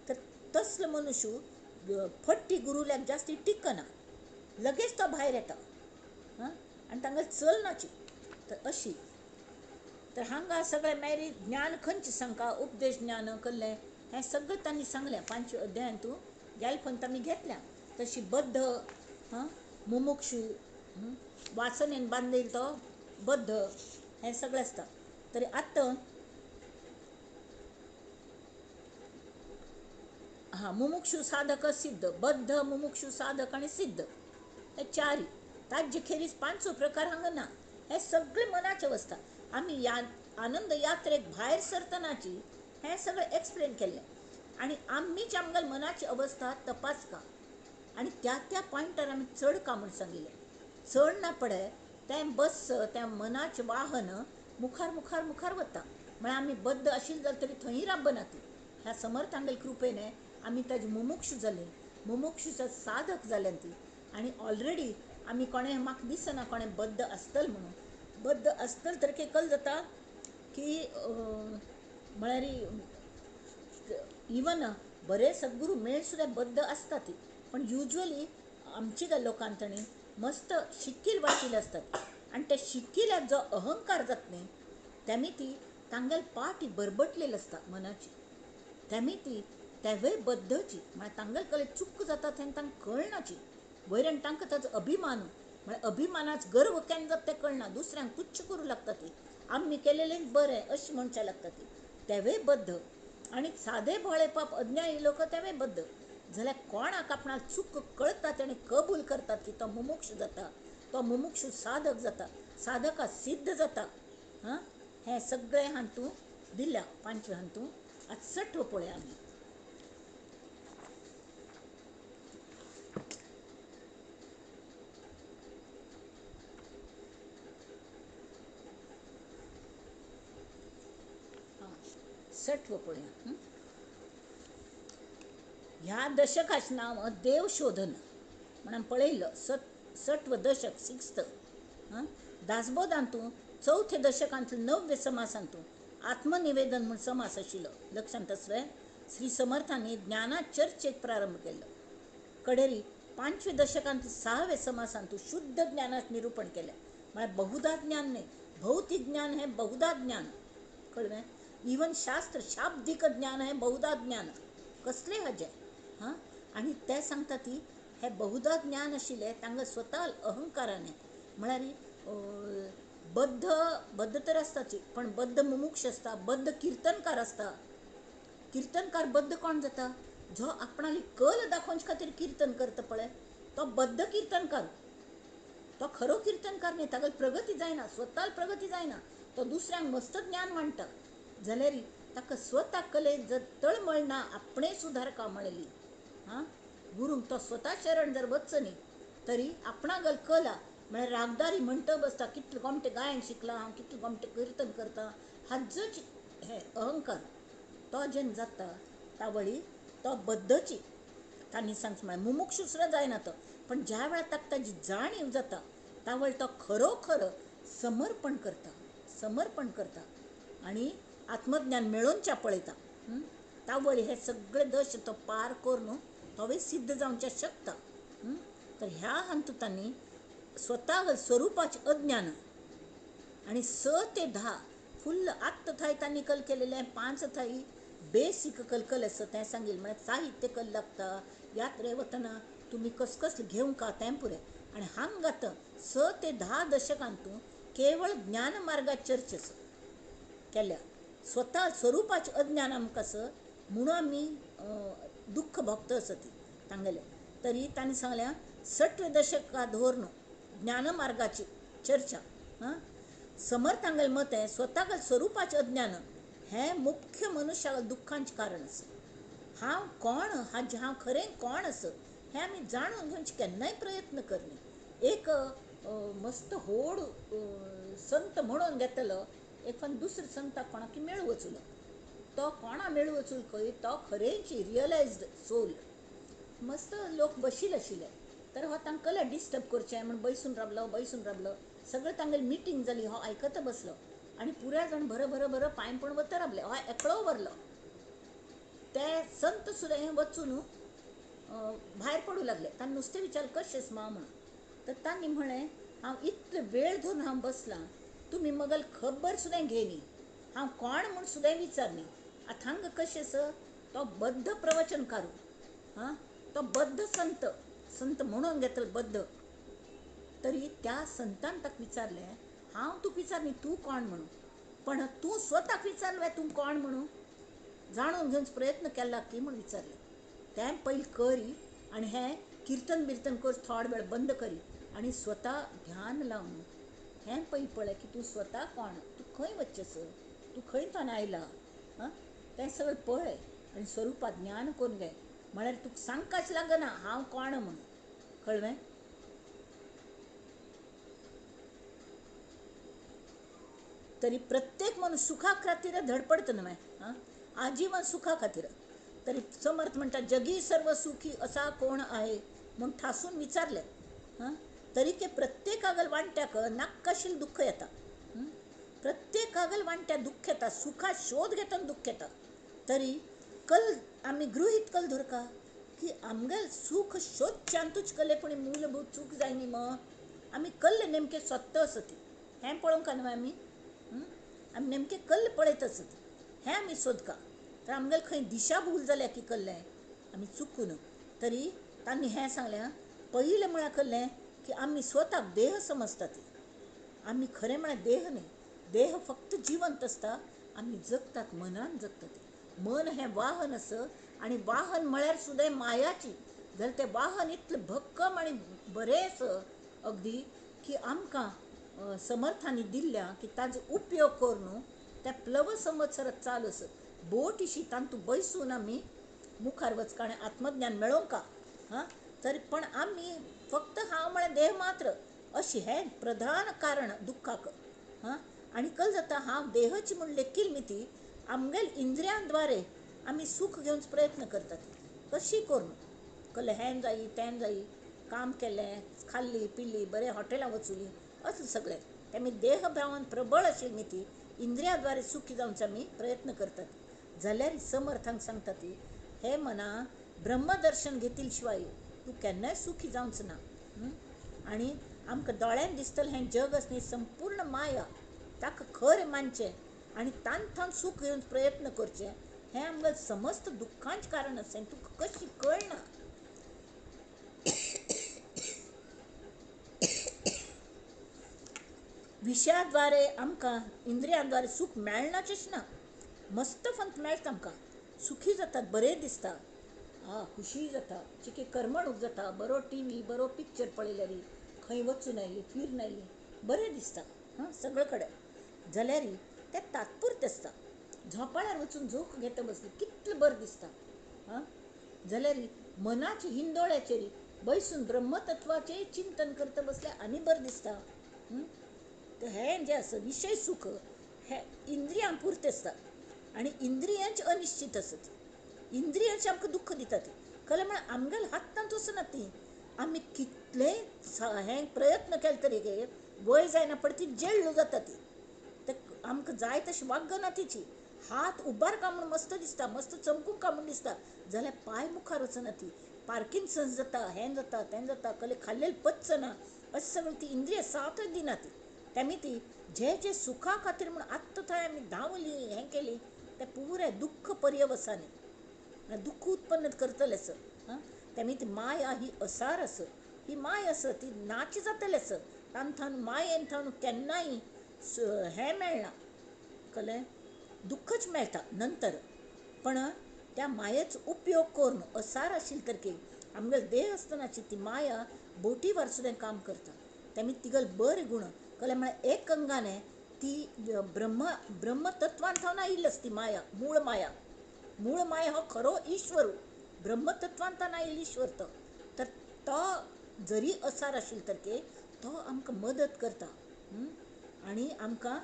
तर तसलो मनुष्य फट्टी गुरुल्याक जास्ती टिकना, लगेच तो भायर येता. हां, आनी तांकां चलनाची. तर अशी तर हांगा सगळें मागीर ज्ञान खंयचें सांगका, उपदेश ज्ञान कल्लें हें सगळें तांणी सांगलें. 5 अध्यायान तूं गेले पंत आमी घेतल्या. तशी बद्ध, हां, मुमुक्षू, वासनेन बांदलेलो तो बद्ध, हें सगळें आसता. तरी आतां हां, मुमुक्षू साधक सिद्ध, बद्ध, मुमुक्षू साधक आनी सिद्ध, हे चारी. ताजे खेरीज 5 प्रकार हांगा ना. हे सगळे मनाची अवस्था. आमी या आनंद यात्रेक भायर सरतनाची हें सगळें एक्सप्लेन केल्लें. आनी आमीच आमगेले मनाची अवस्था तपासका आनी त्या त्या पॉयंटार आमी चड का म्हूण सांगिल्लें. चड ना पडे तें बस त्या मनाचें वाहन मुखार मुखार मुखार वता. म्हळ्यार आमी बद्ध आशिल्ले जाल्यार तरी थंय राबना ती. ह्या समर्थांगेले कृपेने आमी ताजे मुमुक्षू जाले, मुमुक्षूचे साधक जाले ती. आनी ऑलरेडी आमी कोणें म्हाका दिसना कोणें बद्ध आसतलें म्हणून. बद्ध आसतलें तर कल जाता की म्हळ्यार इवन बरे सद्गुरू मेळ सुद्दां बद्ध आसता ती, पण युज्वली आमची गा लोकांत ताणी मस्त शिकील वाचिल्ले आसतात आनी त्या शिकिल्याक जो अहंकार जाता न्ही तेमी ती तांगेले पाटी बरबटलेली आसता मनाची. तेमी ती तेवय बद्धची, म्हळ्यार तांगेले कले चूक जाता तेन्ना तांकां कळनाची. वयर आनी तांकां ताजो अभिमान, म्हळ्यार अभिमानाच गर्व केन्ना जाता तें कळना, दुसऱ्यांक तुच्छ करूं लागता ती, आमी केलेलें बरें अशें म्हणचें लागता ती, तेवय बद्ध. आनी सादे भोळे पाप अज्ञानी लोक तेवय बद्ध. जाल्यार कोणाक आपणाक चूक कळटा तेणें कबूल करतात की तो मुमुक्ष जाता, तो मुमुक्षू साधक जाता, साधका सिद्ध जाता. हां, हें सगळें हातूंत दिल्या 5 हातूंत. आतां 6 पळया आमी. 6 पळया. ह्या दशकाचें नांव देव शोधन म्हणून पळयलो. 6 दशक, 6th. दासबोधांतू 4 दशकांतलो 9 समासांतू आत्मनिवेदन म्हूण समास आशिल्लो. लक्षांत आसलें. श्री समर्थांनी ज्ञाना चर्चेक प्रारंभ केलो. कडेरी 5 दशकांत 6 समासांतू शुद्ध ज्ञानाचें निरूपण केलें. म्हळ्यार बहुधा ज्ञान न्हय, भौतिक ज्ञान हें बहुधा ज्ञान, कळ्ळें. इवन शास्त्र शाब्दीक ज्ञान हें बहुधा ज्ञान कसलें हाजें. हां, आनी ते सांगता ती हे बहुधा ज्ञान आशिल्लें तांकां स्वता अहंकारान, म्हळ्यार बद्ध बद्ध तर आसताची, पण बद्ध मुमुक्ष आसता, बद्ध किर्तनकार आसता. किर्तनकार बद्ध कोण जाता? जो आपणाली कल दाखोवचे खातीर किर्तन करता पळय तो बद्ध किर्तनकार. तो खरो किर्तनकार न्ही, तागेली प्रगती जायना, स्वताल प्रगती जायना, तो दुसऱ्यांक मस्त ज्ञान मांडटा. जाल्यार ताका स्वता कले जर तळमळ ना आपणें सुधारका म्हणली, हां, गुरूंक तो स्वता शरण जर वचचो न्ही तरी आपणागल कला म्हळ्यार रागदारी म्हणटा बसता, कितलें गोमटें गायन शिकलां हांव, कितलें गोमटें किर्तन करता, हाजोच हे अहंकार तो जेन्ना जाता तावळी तो बद्धची. तांणी सांगचें म्हळ्यार मुमुक्षू सुद्दां जायना तो, पण ज्या वेळार ताका ताजी जाणीव जाता तावळ तो खरोखर समर्पण करता, समर्पण करता आनी आत्मज्ञान मेळोवच्या पळयता. तावळी हे सगळे दश तो पार करून तोवय सिद्ध जावच्या शकता. तर ह्या हातूंत तांणी स्वता स्वरुपाचें अज्ञान आनी 6 ते 10 फुल्ल आत्त थाय तांणी कल केलेलें. 5 थाय बेसीक कलकल आसा तें सांगील. म्हळ्यार साहित्य कल लागता, यात्रे वतना तुमी कसकस घेवंक तें पुरें. आनी हांगा आतां 6 ते 10 दशकांतू केवळ ज्ञान मार्गात चर्चा केल्या. स्वता स्वरुपाचें अज्ञान आमकां आसा म्हणून आमी दुख्ख भोगता आसा ती तांगेलें. तरी तांणी सांगल्या 6 दशका धरून ज्ञानमार्गाची चर्चा. हां, समर्थांगेलें मत हें स्वताक स्वरुपाचें अज्ञान हें मुख्य मनुष्याक दुख्खांचें कारण आसा. हांव कोण, हाजें हांव खरें कोण आसा हें आमी जाणून घेवचे केन्नाय प्रयत्न करनी. एक मस्त होड संत म्हणून घेतलो एक फावट दुसरे संताक कोणाक मेळू वचुलो. तो कोणा मेळू वचून खंय तो खरेंची रियलायज्ड सोल. मस्त लोक बशील आशिल्ले तर हो तांकां डिस्टर्ब करचें म्हूण बैसून रावलो बैसून रावलो. सगळें तांगेली मिटींग जाली, हो आयकत बसलो आनी पुराय जाण भर भर भर पांय पण वता रावले. हो एकलो वरलो. ते संत सुद्दां हें वचून भायर पडूं लागले. तांणी नुस्तें विचार कशें मा म्हणून. तर तांणी म्हळें हांव इतलो वेळ धरून हांव बसलां, तुमी मगल खबर सुद्दां घेयनी, हांव कोण म्हूण सुद्दां विचारनी. आतां हांगा कशें आसा तो बद्ध प्रवचनकारू, हां तो बद्ध संत, संत म्हणून घेतलो बद्ध. तरी त्या संतान ताका विचारलें हांव तुका विचारनी तूं कोण म्हणून, पण तूं स्वताक विचारलें तूं कोण म्हणून, जाणून घेवचो प्रयत्न केला की म्हूण विचारलें. तें पयलीं करी आनी हें किर्तन बिर्तन कर थोडो वेळ बंद करी आनी स्वता ध्यान लावन हें पयलीं पळय की तूं स्वता कोण, तूं खंय वचचें सर, तूं खंय थोन आयला, हां तें सगळें पळय आनी स्वरुपांत ज्ञान करून घे. म्हळ्यार तुका सांगकाच लागना हांव कोण म्हणून. कळ्ळें? तरी प्रत्येक मनीस सुखा खातीर धडपडटा न्हय, आं आजीवन सुखा खातीर. तरी समर्थ म्हणटा जगी सर्व सुखी असा कोण आहे म्हूण ठासून विचारलें. हां तरी ते प्रत्येकागल वांट्याक नाकाशील दुख्ख येता. प्रत्येकागल वांट्या दुख्ख येता, सुखा शोध घेतना दुख्ख येता. तरी कल आमी गृहीत कल धरका की आमगेल सुख शोधच्यांतूच कले पूण मूलभूत चूक जायनी मग आमी कल्ले नेमकें सोदता आसती हें पळोवंक न्हय आमी. आमी नेमकें कल्ल पळयत आसत हें आमी सोदका. तर आमगेले खंय दिशा भूल जाल्या की कल्लें आमी चुकून. तरी तांणी हें सांगलें पयलें म्हळ्यार कल्लें की आमी स्वताक देह समजतात. आमी खरें म्हळ्यार देह न्हय, देह फक्त जिवंत आसता, आमी जगतात मनान जगतात. मन हें वाहन आसा आनी वाहन म्हळ्यार सुद्दां मायाची. जाल्यार तें वाहन इतलें भक्कम आनी बरें आसा अगदी की आमकां समर्थांनी दिल्ल्या की ताजो उपयोग करून त्या प्लव संवत्सरात चालू आसा बोट इशी तातूंत बैसून आमी मुखार वचका आनी आत्मज्ञान मेळोवंका. हां तरी पण आमी फक्त हांव म्हळ्यार देह मात्र अशें हें प्रधान कारण दुख्खाक. हां आनी कल जाता हांव देहची म्हूण लेखील मिती आमगेल इंद्रियांद्वारे आमी सूख घेवचो प्रयत्न करतात. कशी करून कल हें जायी तें जायी, काम केलें, खाल्ली पिल्ली, बरें हॉटेलां वचुली, अशें सगळें. ते आमी देहभावान प्रबळ आशिल्ली ती इंद्रियांद्वारे सुखी जावचो आमी प्रयत्न करतात. जाल्यार समर्थांक सांगता ती हे मना ब्रह्मदर्शन घेतील शिवाय तूं केन्नाय सुखी जावचो ना. आनी आमकां दोळ्यान दिसतलें हें जग आसा न्ही संपूर्ण माया, ताका खरें मानचें आनी तांत सूख घेवन प्रयत्न करचें हें आमकां समस्त दुख्खांचें कारण आसा. तुका कशी कळना. विशयाद्वारे आमकां इंद्रियांद्वारे सूख मेळनाचेच ना, मस्त फंत मेळटा आमकां, सुखी जातात, बरें दिसता, आं खुशी जाता, चिके करमणूक जाता, बरो टी व्ही बरो पिक्चर पळयल्यार, खंय वचून आयली फिरून आयली बरें दिसता. हां सगळे कडेन. जाल्यार तें तात्पुरतें आसता. झोपाळ्यार वचून झोक घेता बसली कितलें बरें दिसता. हां जाल्यार मनाचे हिंदोळ्याचेर बैसून ब्रह्मतत्वाचें चिंतन करता बसल्यार आनी बरें दिसता. तर हें जें आसा विशय सूख हें इंद्रियां पुरतें आसता आनी इंद्रियांचें अनिश्चित आसत. इंद्रियांचें आमकां दुख्ख दितात. खरें म्हळ्यार आमगेल्या हातांत वचना ती. आमी कितलेंय हें प्रयत्न केले तरी वय जायना पड ती जेळ्ळ जाता ती. ते आमकां जाय तशी वागना तिची. हात उबार का म्हूण मस्त दिसता, मस्त चमकूंक का म्हूण दिसता, जाल्यार पांय मुखार वचना ती. पार्किन्सन्स जाता, हें जाता तें जाता, कले खाल्लेलें पचना, अशें सगळें ती इंद्रियां साथ दिना ती. तेमी ती जे जे सुखा खातीर म्हूण आत्तां थंय आमी धांवली हें केली तें पुराय दुख्ख पर्यवसानी दुख्ख उत्पन्न करतलें आसा. हां तेमी ती माया ही असार आसा, ही माया आसा ती नाची जातली आसा. तांकां मायेन थावन केन्नाय हें मेळना, कळ्ळें, दुख्खच मेळटा नंतर. पण त्या मायेचो उपयोग करून असार आशिल्ले तरेन आमगेलो देह आसतनाची ती माया बोटीवर सुद्दां काम करता. तेमी तिगेले बरे गूण कळ्ळें म्हळ्यार एक अंगाने ती ब्रह्मतत्वान थावन आयिल्ली आसा ती माया, मूळ माया. मूळ माया हो खरो ईश्वर, ब्रह्मतत्वान थावन आयिल्लो ईश्वर तो. तर तो जरी असार आशिल्लो तर तो आमकां मदत करता आनी आमकां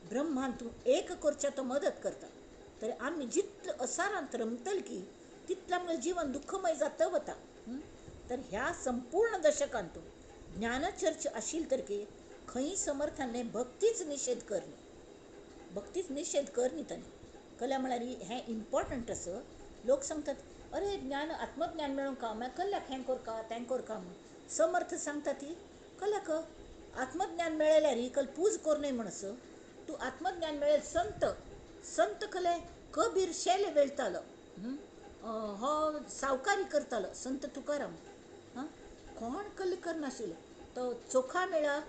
ब्रह्मांतू एक करच्या तो मदत करता. तर आमी जितले असारांत रमतले की तितलें आमगेलें जिवन दुख्खमय जाता वता. तर ह्या संपूर्ण दशकांतू ज्ञानचर्च आशिल्ली तर की खंय समर्थांनी भक्तीच निशेध करनी, भक्तीच निशेध करनी तांणी. कला म्हळ्यार हें इम्पॉर्टंट आसा. लोक सांगतात अरे ज्ञान आत्मज्ञान मेळूंक का मागीर कल्याक हें करका तें करका म्हूण. समर्थ सांगता ती कल्याक आत्मज्ञान मेळ्ळ्यार कल पूज करनय म्हण आसा. तूं आत्मज्ञान मेळ्ळे संत संत कले कबीर शेले वेळतालो, हो सावकारी करतालो संत तुकाराम. हां, कोण कल्ले करनाशिल्ले. तो चोखा मेळा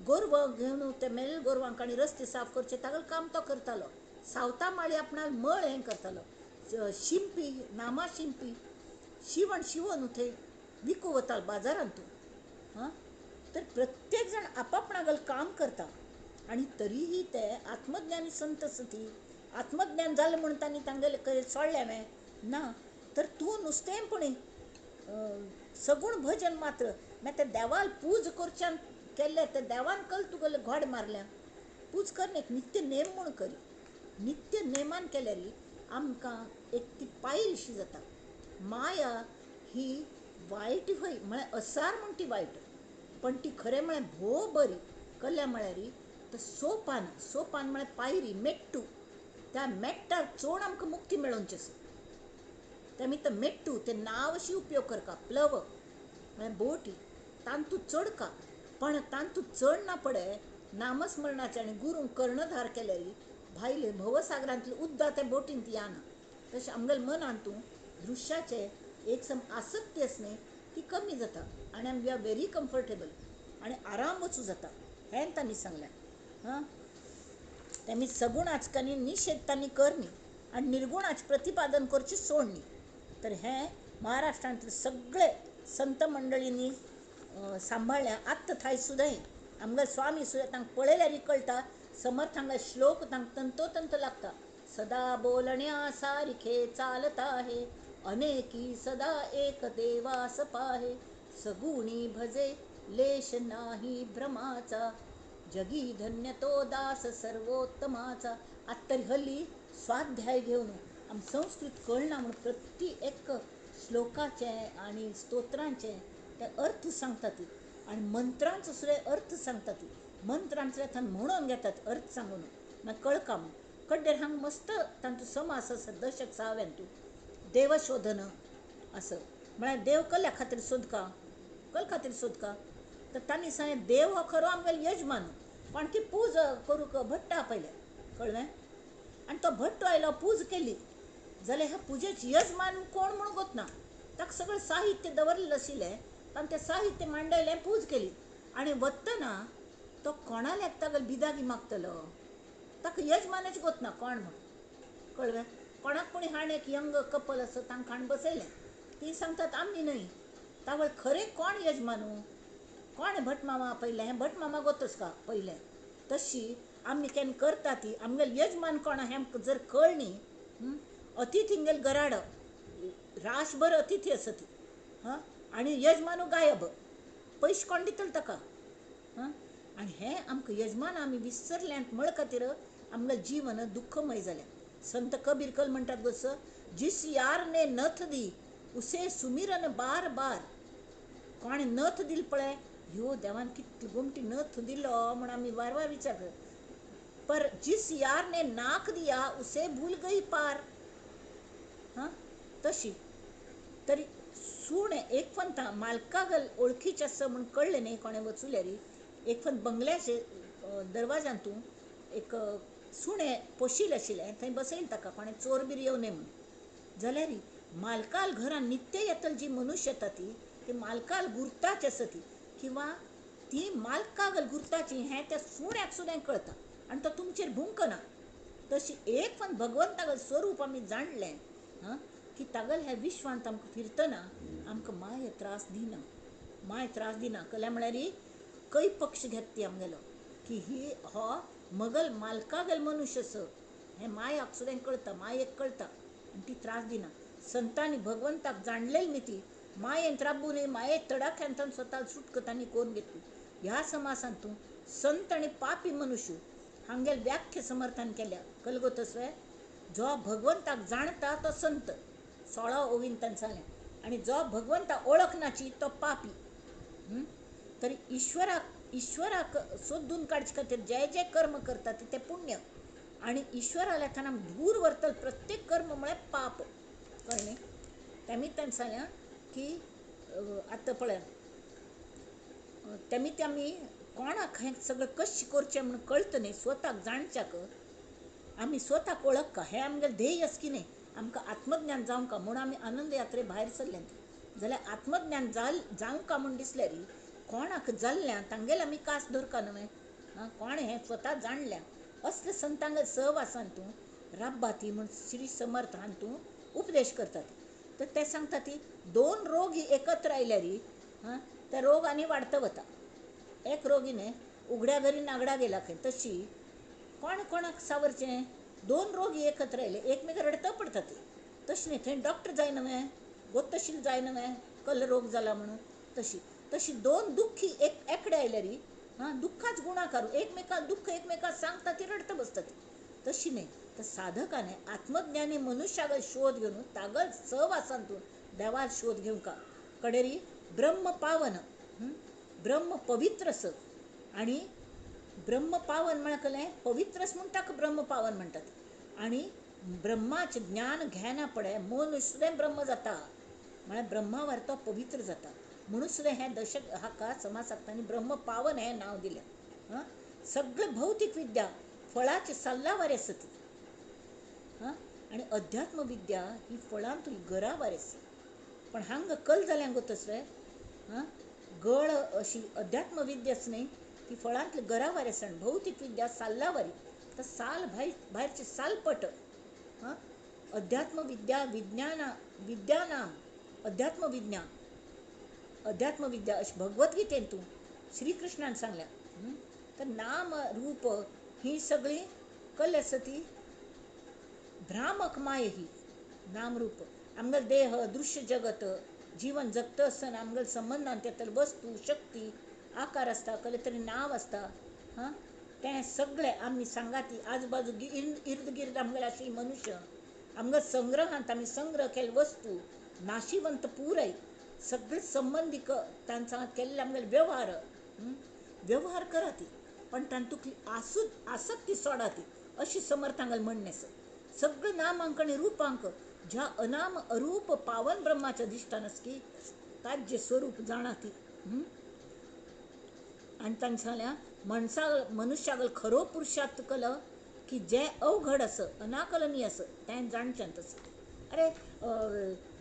गोरवां घेवन ते मेल गोरवांक आनी रस्ते साफ करचे तागेलें काम तो करतालो. सावता माळी आपणाक मळ हें करतालो. शिंपी नामा शिंपी शिवण शिवण थंय विकू वतालो बाजारांत तूं. हां, तर प्रत्येक जाण आपापणागल काम करता आनी तरीही ते आत्मज्ञानी संत आसा ती. आत्मज्ञान जालें म्हूण तांणी तांगेलें सोडलें हांवें ना. तर तूं नुस्तें पळय सगूण भजन मात्र मागीर ते देवाल पूज करच्यान केल्ले ते देवान कल तुगेले घोड मारल्या. पूज करने एक नित्य नेम म्हूण करी. नित्य नेमान केल्यार आमकां एक ती पायरी जाता. माया ही वायट व्हय म्हळ्यार असार म्हूण ती वायट, पण ती खरें म्हळ्यार भोव बरी. कल्या म्हळ्यार तर सोपान, सोपान म्हळ्यार पायरी मेट्टू. त्या मेट्टार चड आमकां मुक्ती मेळोवची आसा. ते आमी तो मेट्टू ते नांव अशी उपयोग करका. प्लव म्हळ्यार बोटी तांतू चडका, पण तांतू चड ना पडे नामस्मरणाचे आनी गुरूंक कर्णधार केल्यार भायले भवसागरांतले उद्दा त्या बोटींत याना. तशें आमगेले मनांत तूं दृश्याचे एक सम आसक्ती आसली ती कमी जाता आनी आमी we are very comfortable आनी आराम वचूं जाता. हें तांणी सांगलें. हां, तेमी सगुणाचकांनी निशेध तांणी करनी आनी निर्गुणाचें प्रतिपादन करचें सोडनी. तर हें महाराष्ट्रांतले सगळे संत मंडळींनी सांबाळ्ळें. आत्तां थंय सुद्दां आमगे स्वामी सुद्दां तांकां पळयल्यार कळटा. समर्थांगे श्लोक तांकां तंतोतंत लागता. सदा बोलण्या सारिखे चालता हे, अनेकी सदा एक देवास पाहे, सगुणी भजे लेश नाही भ्रमाचा, जगी धन्य तो दास सर्वोत्तमाचा. आतां तरी हल्ली स्वाध्याय घेवन आम संस्कृत कळना म्हूण प्रति एक श्लोकाचे आनी स्तोत्रांचे ते अर्थ सांगतात आनी मंत्रांचो सुद्दां अर्थ सांगतात. मंत्रांचो थंय म्हणून घेतात अर्थ सांगून मागीर कळका म्हूण. कड्डेर हांगा मस्त तांचो समास आसा दशक सहाव्यान तूं देवशोधन असं म्हळ्यार देव कल्या खातीर सोदका, कल खातीर सोदका. तर तांणी सांगलें देव हो खरो आमगेलो यजमान, पण ती पूज करूंक भट्ट आपयलें कळ्ळें. आनी तो भट्टो आयलो पूज केली जाल्यार ह्या पुजेच यजमान कोण म्हूण गोतना. ताका सगळें साहित्य दवरलेलें आशिल्लें, ताणें तें साहित्य मांडयलें, पूज केली आनी वतना तो कोणाल्या तागेलो बिदागी मागतलो ताका यजमानच गोतना कोण म्हूण कळ्ळें. कोणाक कोणी हाण एक यंग कपल आसा तांकां हाण बसयलें. तीं सांगतात आमी न्हय. तावळ खरें कोण यजमानू, कोण भटमामा आपयलें, हें भटमामा गोतोस का पयलें. तशी आमी केन्ना करता ती आमगेले यजमान कोण हें आमकां जर कळ्ळी. अतिथींगेल गराड राशभर अतिथी आसा ती. हां, आनी यजमानू गायब, पयशे कोण दितलो ताका. हां, आनी हें आमकां यजमान आमी विसरल्यात म्हळ खातीर आमगेलें जीवन दुख्खमय जालें. संत कबीर कल म्हणटात गोस, जिस यार ने नथ दी उसे सुमिरन बार बार. कोणें नथ दिली पळय, ह्यो देवान कितली गोमटी नथ दिलो म्हूण आमी वार वार विचार करता. पर जिस यार ने नाक दिया उसे भूल गई पार. हां, तशी तरी सुणें एक फंता मालकागल ओळखीचें आसा म्हूण कळ्ळें न्ही कोणें वचुल्यार. एक फंत बंगल्याचे दरवाजांतू एक सुणें पोशिल्लें आशिल्लें, थंय बसयलें ताका कोणें चोर बीर येवं नये म्हूण. जाल्यार मालकाल घरान नित्य येतली जी मनुष्य येता ती ती मालकाल गुर्ताची आसा ती, किंवां ती मालकागल गुर्ताची हें त्या सुण्याक सुद्दां कळटा आनी तो तुमचेर भुंकना. तशी एक पण भगवंतागल स्वरूप आमी जाणलें हां की तागल ह्या विश्वांत आमकां फिरतना आमकां माया त्रास दिना, माय त्रास दिना. कल्या म्हळ्यार कै पक्ष घेता ती आमगेलो की ही हो मगल मालकागल मनुष्य आसा हें मायाक सुद्दां कळटा, मायेक कळटा आनी ती त्रास दिना. संतांनी भगवंताक जाणलेली न्ही ती मायेंत राबून माये तडाख्यांत स्वता सुटकत आनी कोण घेतली. ह्या समासान तूं संत आनी पापी मनुष्य हांगेल व्याख्य समर्थन केल्या. कलगोतस्वे जो भगवंताक जाणता तो संत, 16 ओवीन तांणी सांगलें, आनी जो भगवंताक ओळखनाची तो पापी. तरी ईश्वराक सोदून काडचे खातीर जे जे कर्म करतात ते पुण्य, आनी ईश्वराल्या थानाक दूर व्हरतल प्रत्येक कर्म म्हळ्यार पाप. कळ्ळें? तेमी तांणी सांगलें की आतां पळय तेमी ते आमी कोणाक हें सगळें कशें करचें म्हूण कळटा न्ही, स्वताक जाणच्याक आमी स्वताक वळखका हें आमगेलें ध्येय आसा की न्ही, आमकां आत्मज्ञान जावंका म्हूण आमी आनंद यात्रे भायर सरले. जाल्यार आत्मज्ञान जावंका म्हूण दिसल्यार कोणाक जाल्ल्या तांगेले आमी कास दवरका न्हय, कोण हें स्वता जाणल्या असले संतांगेले सहवासान तूं राब्बाती म्हूण श्री समर्थ हान तूं उपदेश करतात. तर ते सांगता ती दोन रोगी एकत्र आयल्यार ते रोग आनी वाडत वता. एक रोगीने उघड्या घरी नागडा गेला खंय, तशी कोण कोणाक सावरचें, दोन रोगी एकत्र आयले एकमेक रडत पडटा ती, तशें न्ही थंय डॉक्टर जाय न्हय, गोतशील जाय न्हय कल रोग जाला म्हणून, तशी तशी दोन दुख्खी एक एकडे आयल्यार हां दुख्खाच गुणाकार एकमेकाक दुख्ख एकमेकाक सांगता ती रडत बसता ती, तशी न्ही. तर साधकाने आत्मज्ञानी मनुष्यागल शोध घेवन तागल सहवासांतून देवार शोध घेवंका कडेरी ब्रह्म पावन, ब्रह्म पवित्रस. आनी ब्रह्म पावन म्हळ्यार कलें पवित्रस म्हूण ताका ब्रह्म पावन म्हणटात. आनी ब्रह्माचें ज्ञान घेना पडे मनुष्य सुद्दां ब्रह्म जाता, म्हळ्यार ब्रह्मावर तो पवित्र जाता म्हणून सुद्दां हें दशक हाका समासाक्तांनी ब्रह्म पावन हें नांव दिलें. हां, सगळें भौतीक विद्या फळाचे सल्लावार आसा ती, हां, आनी अध्यात्मविद्या ही फळांतली गरावार आसा. पण हांगा कल जाल्या गो तसलें, हां, गळ अशी अध्यात्मविद्याच न्ही ती फळांतली गरावार आसा आनी भौतीक विद्या साल्लावारी, तर साल भायरची सालपट. हां, अध्यात्मविद्या विज्ञाना विद्यानाम अध्यात्मविज्ञान अध्यात्मविद्या अशें भगवद्गीतेन तूं श्रीकृष्णान सांगल्या. तर नाम रूप ही सगळीं कल आसा ती भ्रामक माय, ही नामरूप आमगेलो देह दृश्य जगत जीवन जगता आसतना आमगेले संबंदान तेतले वस्तू शक्ती आकार आसता, कसलें तरी नांव आसता. हां, तें सगळें आमी सांगाती आजूबाजू इर्द गिर्द आमगेले आशिल्ले मनुष्य आमगे संग्रहांत आमी संग्रह केल्ले वस्तू नाशिवंत पुराय सगळे संबंदीक तांचा केल्ले आमगेले व्यवहार, व्यवहार करा ती पण तातूंतली आसक्ती सोडा ती, अशी समर्थांगेलें म्हणणें आसा. सगळें नामांक आनी रुपांक ज्या अनाम अरूप पावन ब्रह्माचें अधिश्ठान आसा की ताजें स्वरूप जाणा ती. आनी तांणी सांगलें मनसा मनुष्यागल खरो पुरुषार्थ कल की जें अवघड आसा अनाकलनीय आसा तें जाणचें तसें. अरे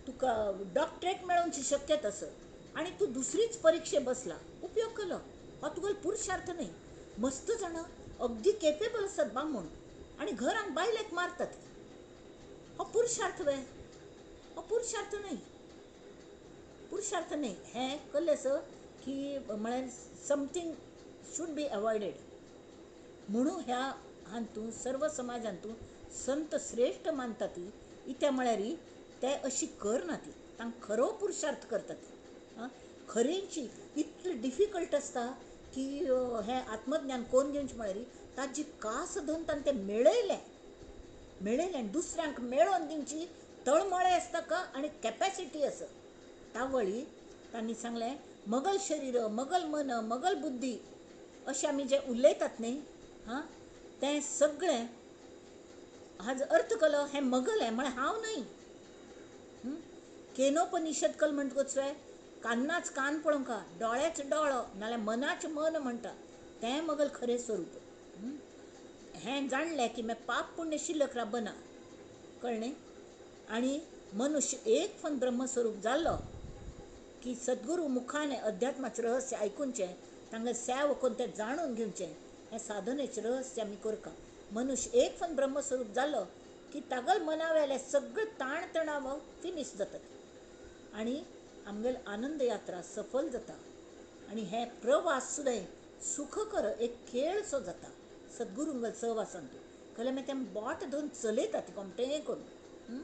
तुका डॉक्टरेट मेळोवची शक्यता आसा आनी तूं दुसरीच परिक्षे बसला, उपयोग केलो हो तुगेलो पुरुषार्थ न्ही. मस्त जाणां अगदी केपेबल आसात बामूण आनी घरांत बायलेक मारतात, हो पुरुषार्थ वे? हो पुरुषार्थ न्ही, पुरुषार्थ न्ही. हें कल्लें आसा की म्हळ्यार समथींग should be avoided म्हणून ह्या हातूंत सर्व समाजांतून संत श्रेश्ठ मानता ती, इत्या म्हळ्यार ते अशी करना ती, तांकां खरो पुरुषार्थ करतात. आं, खरेंची इतलें डिफिकल्ट आसता की हें आत्मज्ञान कोण घेवचें म्हळ्यार ताजी कास धरून ताणें तें मेळयलें, मेळयलें आनी दुसऱ्यांक मेळोवन दिवची तळमळे आसता का आनी कॅपेसिटी आसा. तावळी तांणी सांगलें मगल शरीर मगल मन मगल बुद्धी अशें आमी जें उलयतात न्ही, हां, तें सगळें हाजो अर्थ केलो हें मगल हें म्हळ्यार हांव न्हय. केनोपनिषद कल म्हणटकूच कान्नाच कान पळोवंका, दोळ्याच दोळो, नाल्यार मनाचें मन म्हणटा तें मगल खरें स्वरूप. हें जाणलें की मागीर पाप पुण्य शिल्लक राबना, कळ्ळें. आनी मनुष्य एक फन ब्रह्मस्वरूप जाल्लो की सद्गुरू मुखाने अध्यात्माचें रहस्य आयकुचें, तांकां सेव करून तें जाणून घेवचें, हें साधनेचें रहस्य आमी करता. मनुष्य एक फन ब्रह्मस्वरूप जालो की तागल मनावेले सगळे ताण तणाव फिनीश जातात आनी आमगेली आनंद यात्रा सफल जाता. आनी हे प्रवास सुद्दां सुखकर एक खेळसो जाता सद्गुरूंगेल्या सहवासान. कळ्ळें? मागीर तें बोट धरून चलयतात कोमटें करून.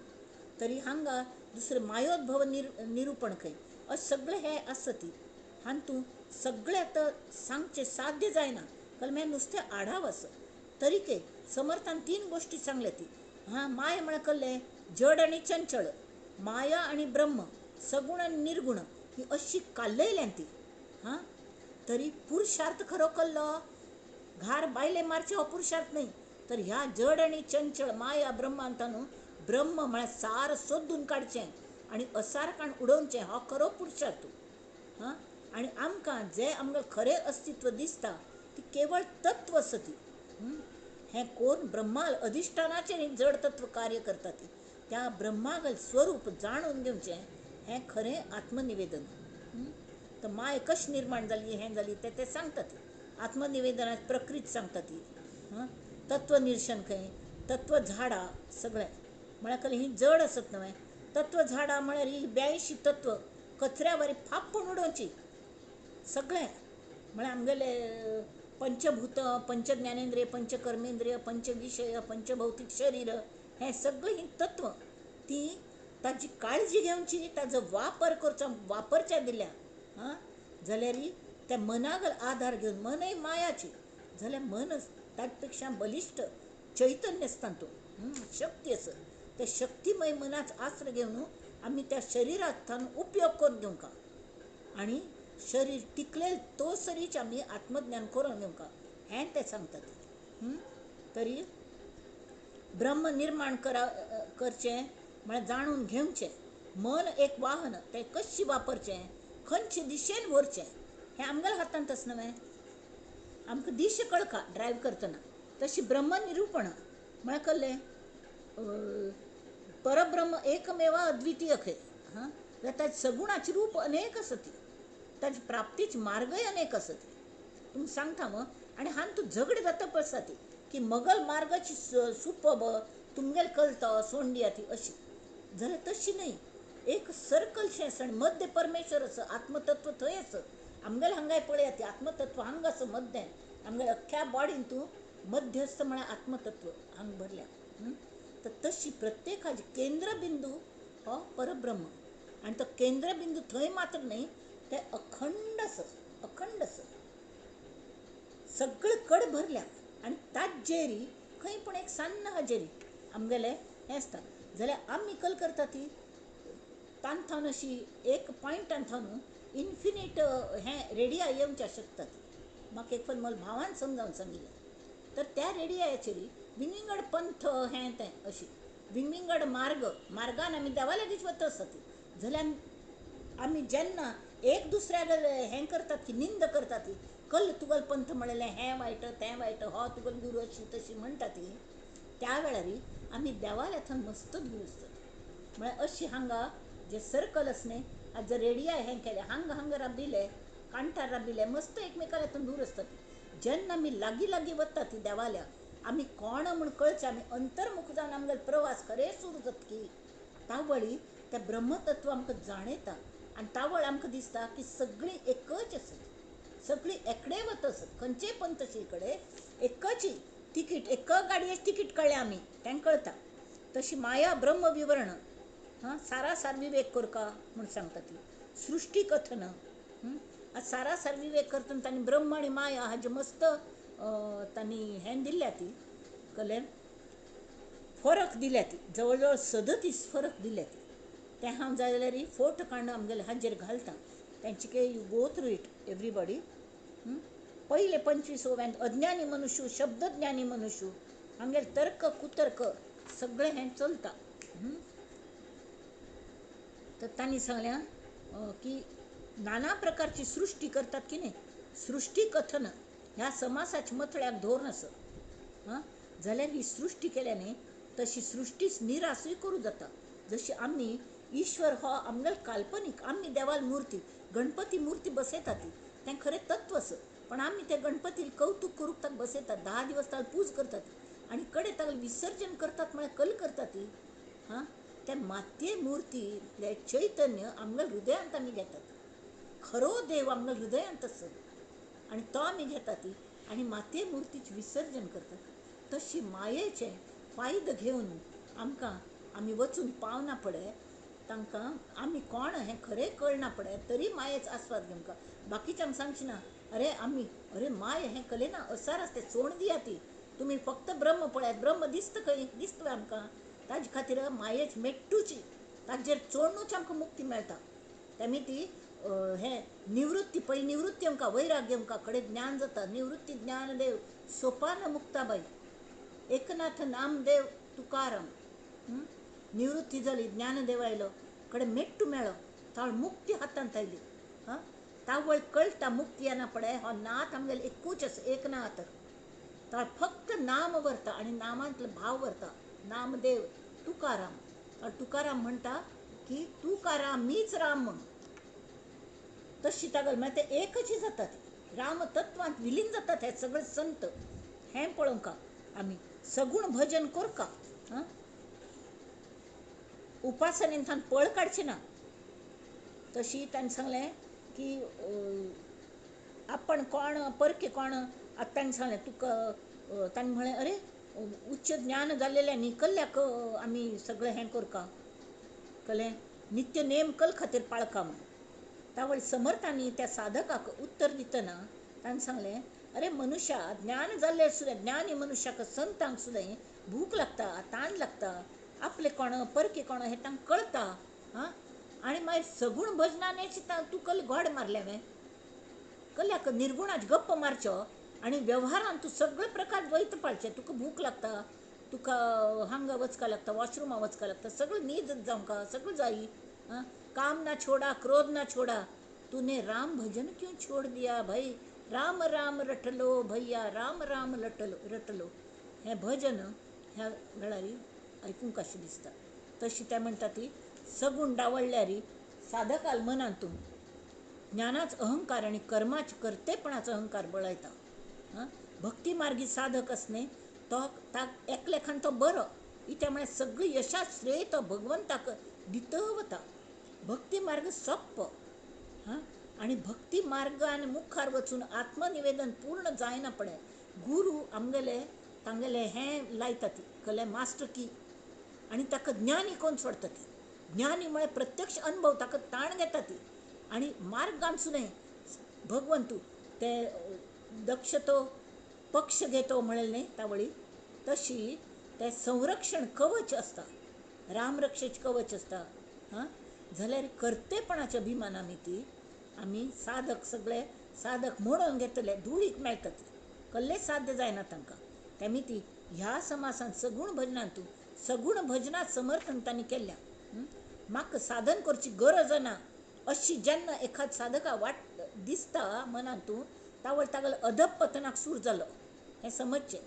तरी हांगा दुसरें मायोद्भव निरुपण खंय अशें सगळें हें आसा ती हातूंत सगळें आतां सांगचें साध्य जायना कारण हें नुस्तें आढाव आसा तरीकय समर्थान 3 गोश्टी सांगल्या ती हां माया म्हळ्यार कसलें जड आनी चंचळ, माया आनी ब्रह्म, सगुण आनी निर्गुण ही अशी कालयल्यान ती. हां तरी पुरुषार्थ खरो कल्लो घार बायले मारचे हो पुरुषार्थ न्हय, तर ह्या जड आनी चंचळ माया ब्रह्मांत न्हू ब्रह्म म्हळ्यार सार सोदून काडचें आनी असारकाण उडोवचें हो खरो पुरुषार्थ. हां आनी आमकां जें आमकां खरें अस्तित्व दिसता ती केवळ तत्व आसा ती. हें कोण ब्रह्माल अधिश्ठानाचेर हें जड तत्व कार्य करता ती त्या ब्रह्मागल स्वरूप जाणून घेवचें हें खरें आत्मनिवेदन. तर माय कशी निर्माण जाली हें जाली तें ते सांगता ती आत्मनिवेदनात प्रकृत सांगता ती. तत्वनिर्शन खंय तत्व झाडां सगळें म्हळ्यार कसलें ही जड आसत न्हय तत्व झाडां म्हळ्यार ही 82 तत्व कचऱ्या वरी फापून उडोवची सगळें म्हळ्यार आमगेले पंचभूत, पंचज्ञानेंद्रिय, पंचकर्मेंद्रिय, पंचविशय, पंचभौतीक शरीर हें सगळीं ही तत्व ती ताजी काळजी घेवची, ताजो वापर करचो, वापरच्या दिल्या हां जाल्यार त्या मनागल आधार घेवन मनय मायाची जाल्यार मन ताचे पेक्षा बलिश्ट चैतन्य आसता तातूंत शक्ती आसा त्या शक्तिमय मनाचो आसरो घेवन आमी त्या शरिरांतल्यान उपयोग करून घेवंक आनी शरीर टिकले तो सरीच आमी आत्मज्ञान करून घेवंक हें ते सांगतात. तरी ब्रह्म निर्माण करचें म्हळ्यार जाणून घेवचें, मन एक वाहन तें कशें वापरचें, खंयचे दिशेन व्हरचें हें आमगेल्या हातांत आसा न्हय. आमकां दिशा कळका ड्रायव करतना तशी ब्रह्म निरुपण म्हळ्यार कसलें परब्रह्म एकमेव अद्वितीय खंय. हां जाल्यार ताचे सगुणाचें रूप अनेक आसा ती, ताचे प्राप्तीचे मार्गय अनेक आसा ती तुमकां सांगता मग. आनी हातूंत झगडें जाता आसा ती की मगल मार्गाची सुपब तुमगेल कलतो सोंडिया ती अशी जाल्यार तशी न्हय. एक सर्कलशें आसा आनी मध्य परमेश्वर आसा, आत्मतत्व थंय आसा. आमगेले हांगाय पळयात ती आत्मतत्व हांगा आसा मध्य, आमगेल्या अख्ख्या बॉडीन तूं मध्यस्थ म्हळ्यार आत्मतत्व हांगा भरल्या. तर तशी प्रत्येकाचे केंद्रबिंदू हो परब्रह्म आनी तो केंद्रबिंदू थंय मात्र न्हय, ते अखंड आसा, अखंड आसा, सगळे कड भरल्या आनी ताजेरी खंय पूण एक सान्न हाजेरी आमगेले हें आसता. जाल्यार आमी कल करता ती तांथावन अशी एक पॉयंटान थावन इन्फिनीट हें रेडिया येवचें शकता ती. म्हाका एक फावट म्हज्या भावान समजावन सांगिल्लें. तर त्या रेडियाचेर विंगविंगड पंथ हें तें अशी विंगविंगड मार्ग मार्गान आमी देवा लागींच वता आसता ती. जाल्यार आमी जेन्ना एक दुसऱ्याक हें करतात की निंद करतात ती कल तुगल पंथ म्हणलें हें वायट तें वायट हो तुगल गुरू अशी तशी म्हणटा ती, त्या वेळार आमी देवाल्या थंय मस्त दूर आसतात. म्हळ्यार अशी हांगा जे सर्कल आसा न्हय, आतां जर रेडिया हें केलें हांगा हांगा राबिल्ले कांठार राबिल्ले मस्त एकमेकाल्या थंय दूर आसतात. जेन्ना आमी लागीं लागीं वता ती देवाल्या आमी कोण म्हूण कळचें, आमी अंतर्मुख जावन आमगेलो प्रवास खरें सुरू जातकी तावळी त्या ब्रह्मतत्व आमकां जाणयता आनी तावळ आमकां दिसता की सगळीं एकच आसत, सगळीं एकडे वत आसत, खंयचेय पंथशी कडेन एकच तिकीट, एक गाडयेचें तिकीट कळ्ळें आमी तेंकां कळटा. तशी माया ब्रह्म विवरण हां सारासार विवेक करका म्हूण सांगता ती. सृश्टी कथन सारासार विवेक करतना तांणी ब्रह्म आनी माया हाजे मस्त तांणी हें दिल्या ती कलें फरक दिल्या ती, जवळ जवळ 37 फरक दिल्या ती. तें हांव जाय जाल्यार फोटो काडून आमगेले हाजेर घालता तेंचे K you go through it everybody. पयले 25 ओव्यांत अज्ञानी मनुष्य, शब्दज्ञानी मनुष्य, आमगेले तर्क कुतर्क सगळें हें चलता. तर तांणी सांगल्या की नाना प्रकारची सृश्टी करतात की न्ही, सृश्टी कथन ह्या समासाच्या मथळ्याक धरून आसा. हां जाल्यार ही सृश्टी केल्या न्ही तशी सृश्टीच निरासूय करूं जाता. जशी आमी ईश्वर हो आमगेलो काल्पनीक, आमी देवाल मूर्ती गणपती मूर्ती बसयतात ती तें खरें तत्व आसा, पण आमी त्या गणपती कौतुक करूंक ताका बसयतात, 10 दिवस ताका पूज करतात आनी कडेन ताका विसर्जन करतात म्हळ्यार कल करतात ती. हां त्या मातये मूर्ती चैतन्य आमगेल्या हृदयांत आमी घेतात, खरो देव आमगेल्या हृदयांत आसा आनी तो आमी घेतात ती आनी मातये मूर्तीचें विसर्जन करतात. तशी मायेचें फायदो घेवन आमकां आमी वचून पावना पळय तांकां आमी कोण हें खरें कळना पडय तरी मायेच आस्वाद घेवंक बाकीच्यांक सांगची ना. अरे आमी अरे माय हें कले ना असार आसते सोण दिया ती, तुमी फक्त ब्रह्म पळयात, ब्रह्म दिसता खंय दिसता आमकां. ताजे खातीर मायेच मेट्टूची ताजेर चोडणूच आमकां मुक्ती मेळटा. तेमी ती हें निवृत्ती पयली निवृत्ती आमकां वैराग्य आमकां कडेन ज्ञान जाता. निवृत्ती ज्ञानदेव सोपान मुक्ताबाई एकनाथ नामदेव तुकाराम. निवृत्ती जाली, ज्ञानदेव आयलो, कडेन मेट्टू मेळ्ळो, तावळ मुक्ती हातांत आयली. हां तावळ कळटा मुक्ती येना पडय हो नाथ आमगेलो एकूच आसा एकनाथ. तावळ फक्त नाम व्हरता आनी नामांतलो भाव व्हरता. नामदेव तुकाराम. तुकाराम म्हणटा की तुकाराम मीच राम म्हणून. तशी तागल म्हळ्यार ते एकच जातात, राम तत्वांत विलीन जातात हे सगळे संत. हें पळोवंक आमी सगूण भजन करका. हां उपासनेंतल्यान पळ काडची ना. तशी ताणें सांगलें की आपण कोण परके कोण. आतां ताणें सांगलें तुका ताणें म्हळें अरे उच्च ज्ञान जाल्लेल्यांनी कल्ल्याक आमी सगळें हें करका कलें नित्य नेम कल खातीर पाळका म्हूण. तावळ समर्थांनी त्या साधकाक उत्तर दितना ताणें सांगलें अरे मनुष्या ज्ञान जाल्ले सुद्दां ज्ञानी मनुष्याक संतांक सुद्दां भूक लागता, ताण लागता, आपले कोण परके कोण हें तांकां कळटा. हां आनी मागीर सगूण भजनानेच तूं कल गोड मारलें हांवें कल्याक निर्गुणाच गप्प मारचो आनी वेव्हारान तूं सगळे प्रकार द्वैत पाळचे. तुका भूक लागता, तुका हांगा वचका लागता, वॉशरुमा वचका लागता, सगळें न्हीद जावंका सगळें जायी. हां काम ना छोडा क्रोध ना छोडा, तूने राम भजन क्यों छोड़ दिया भाई, राम राम रटलो भैया राम राम रटलो रटलो. हें भजन ह्या वेळार आयकूंक अशें दिसता. तशी ते म्हणटा ती सगूण डावळल्यार साधकाल मनांतून ज्ञानाच अहंकार आनी कर्माच कर्तेपणाचो अहंकार बळयता. हां भक्ती मार्गी साधक आसने तो एकलेखान तो बरो इत्या म्हळ्यार सगळी यशा श्रेय तो भगवंताक दित वता. भक्ती मार्ग सोप्पो. हां आनी भक्ती मार्गान मुखार वचून आत्मनिवेदन पूर्ण जायना पडय गुरू आमगेले तांगेले हें लायता ती कले मास्टर की आनी ताका ज्ञानी कोण सोडटा ती. ज्ञानी म्हळ्यार प्रत्यक्ष अनुभव ताका ताण घेता ती आनी मार्गान सुद्दां भगवंतू ते दक्ष तो पक्ष घेतो म्हणलें न्ही तावळी तशी ते संरक्षण कवच आसता, रामरक्षेचें कवच आसता. हां जाल्यार कर्तेपणाच्या अभिमान आमी ती आमी साधक सगळे साधक म्हणून घेतले धुळीक मेळटा ती कल्लेच साध्य जायना तांकां. तेमी ती ह्या समासान सगूण भजनांतू सगूण भजनांत समर्थन तांणी केल्ल्या. म्हाका साधन करची गरज ना अशी जेन्ना एखाद साधका वाट दिसता मनांतू तावळ तागेलो अधपतनाक सूर जालो हें समजचें.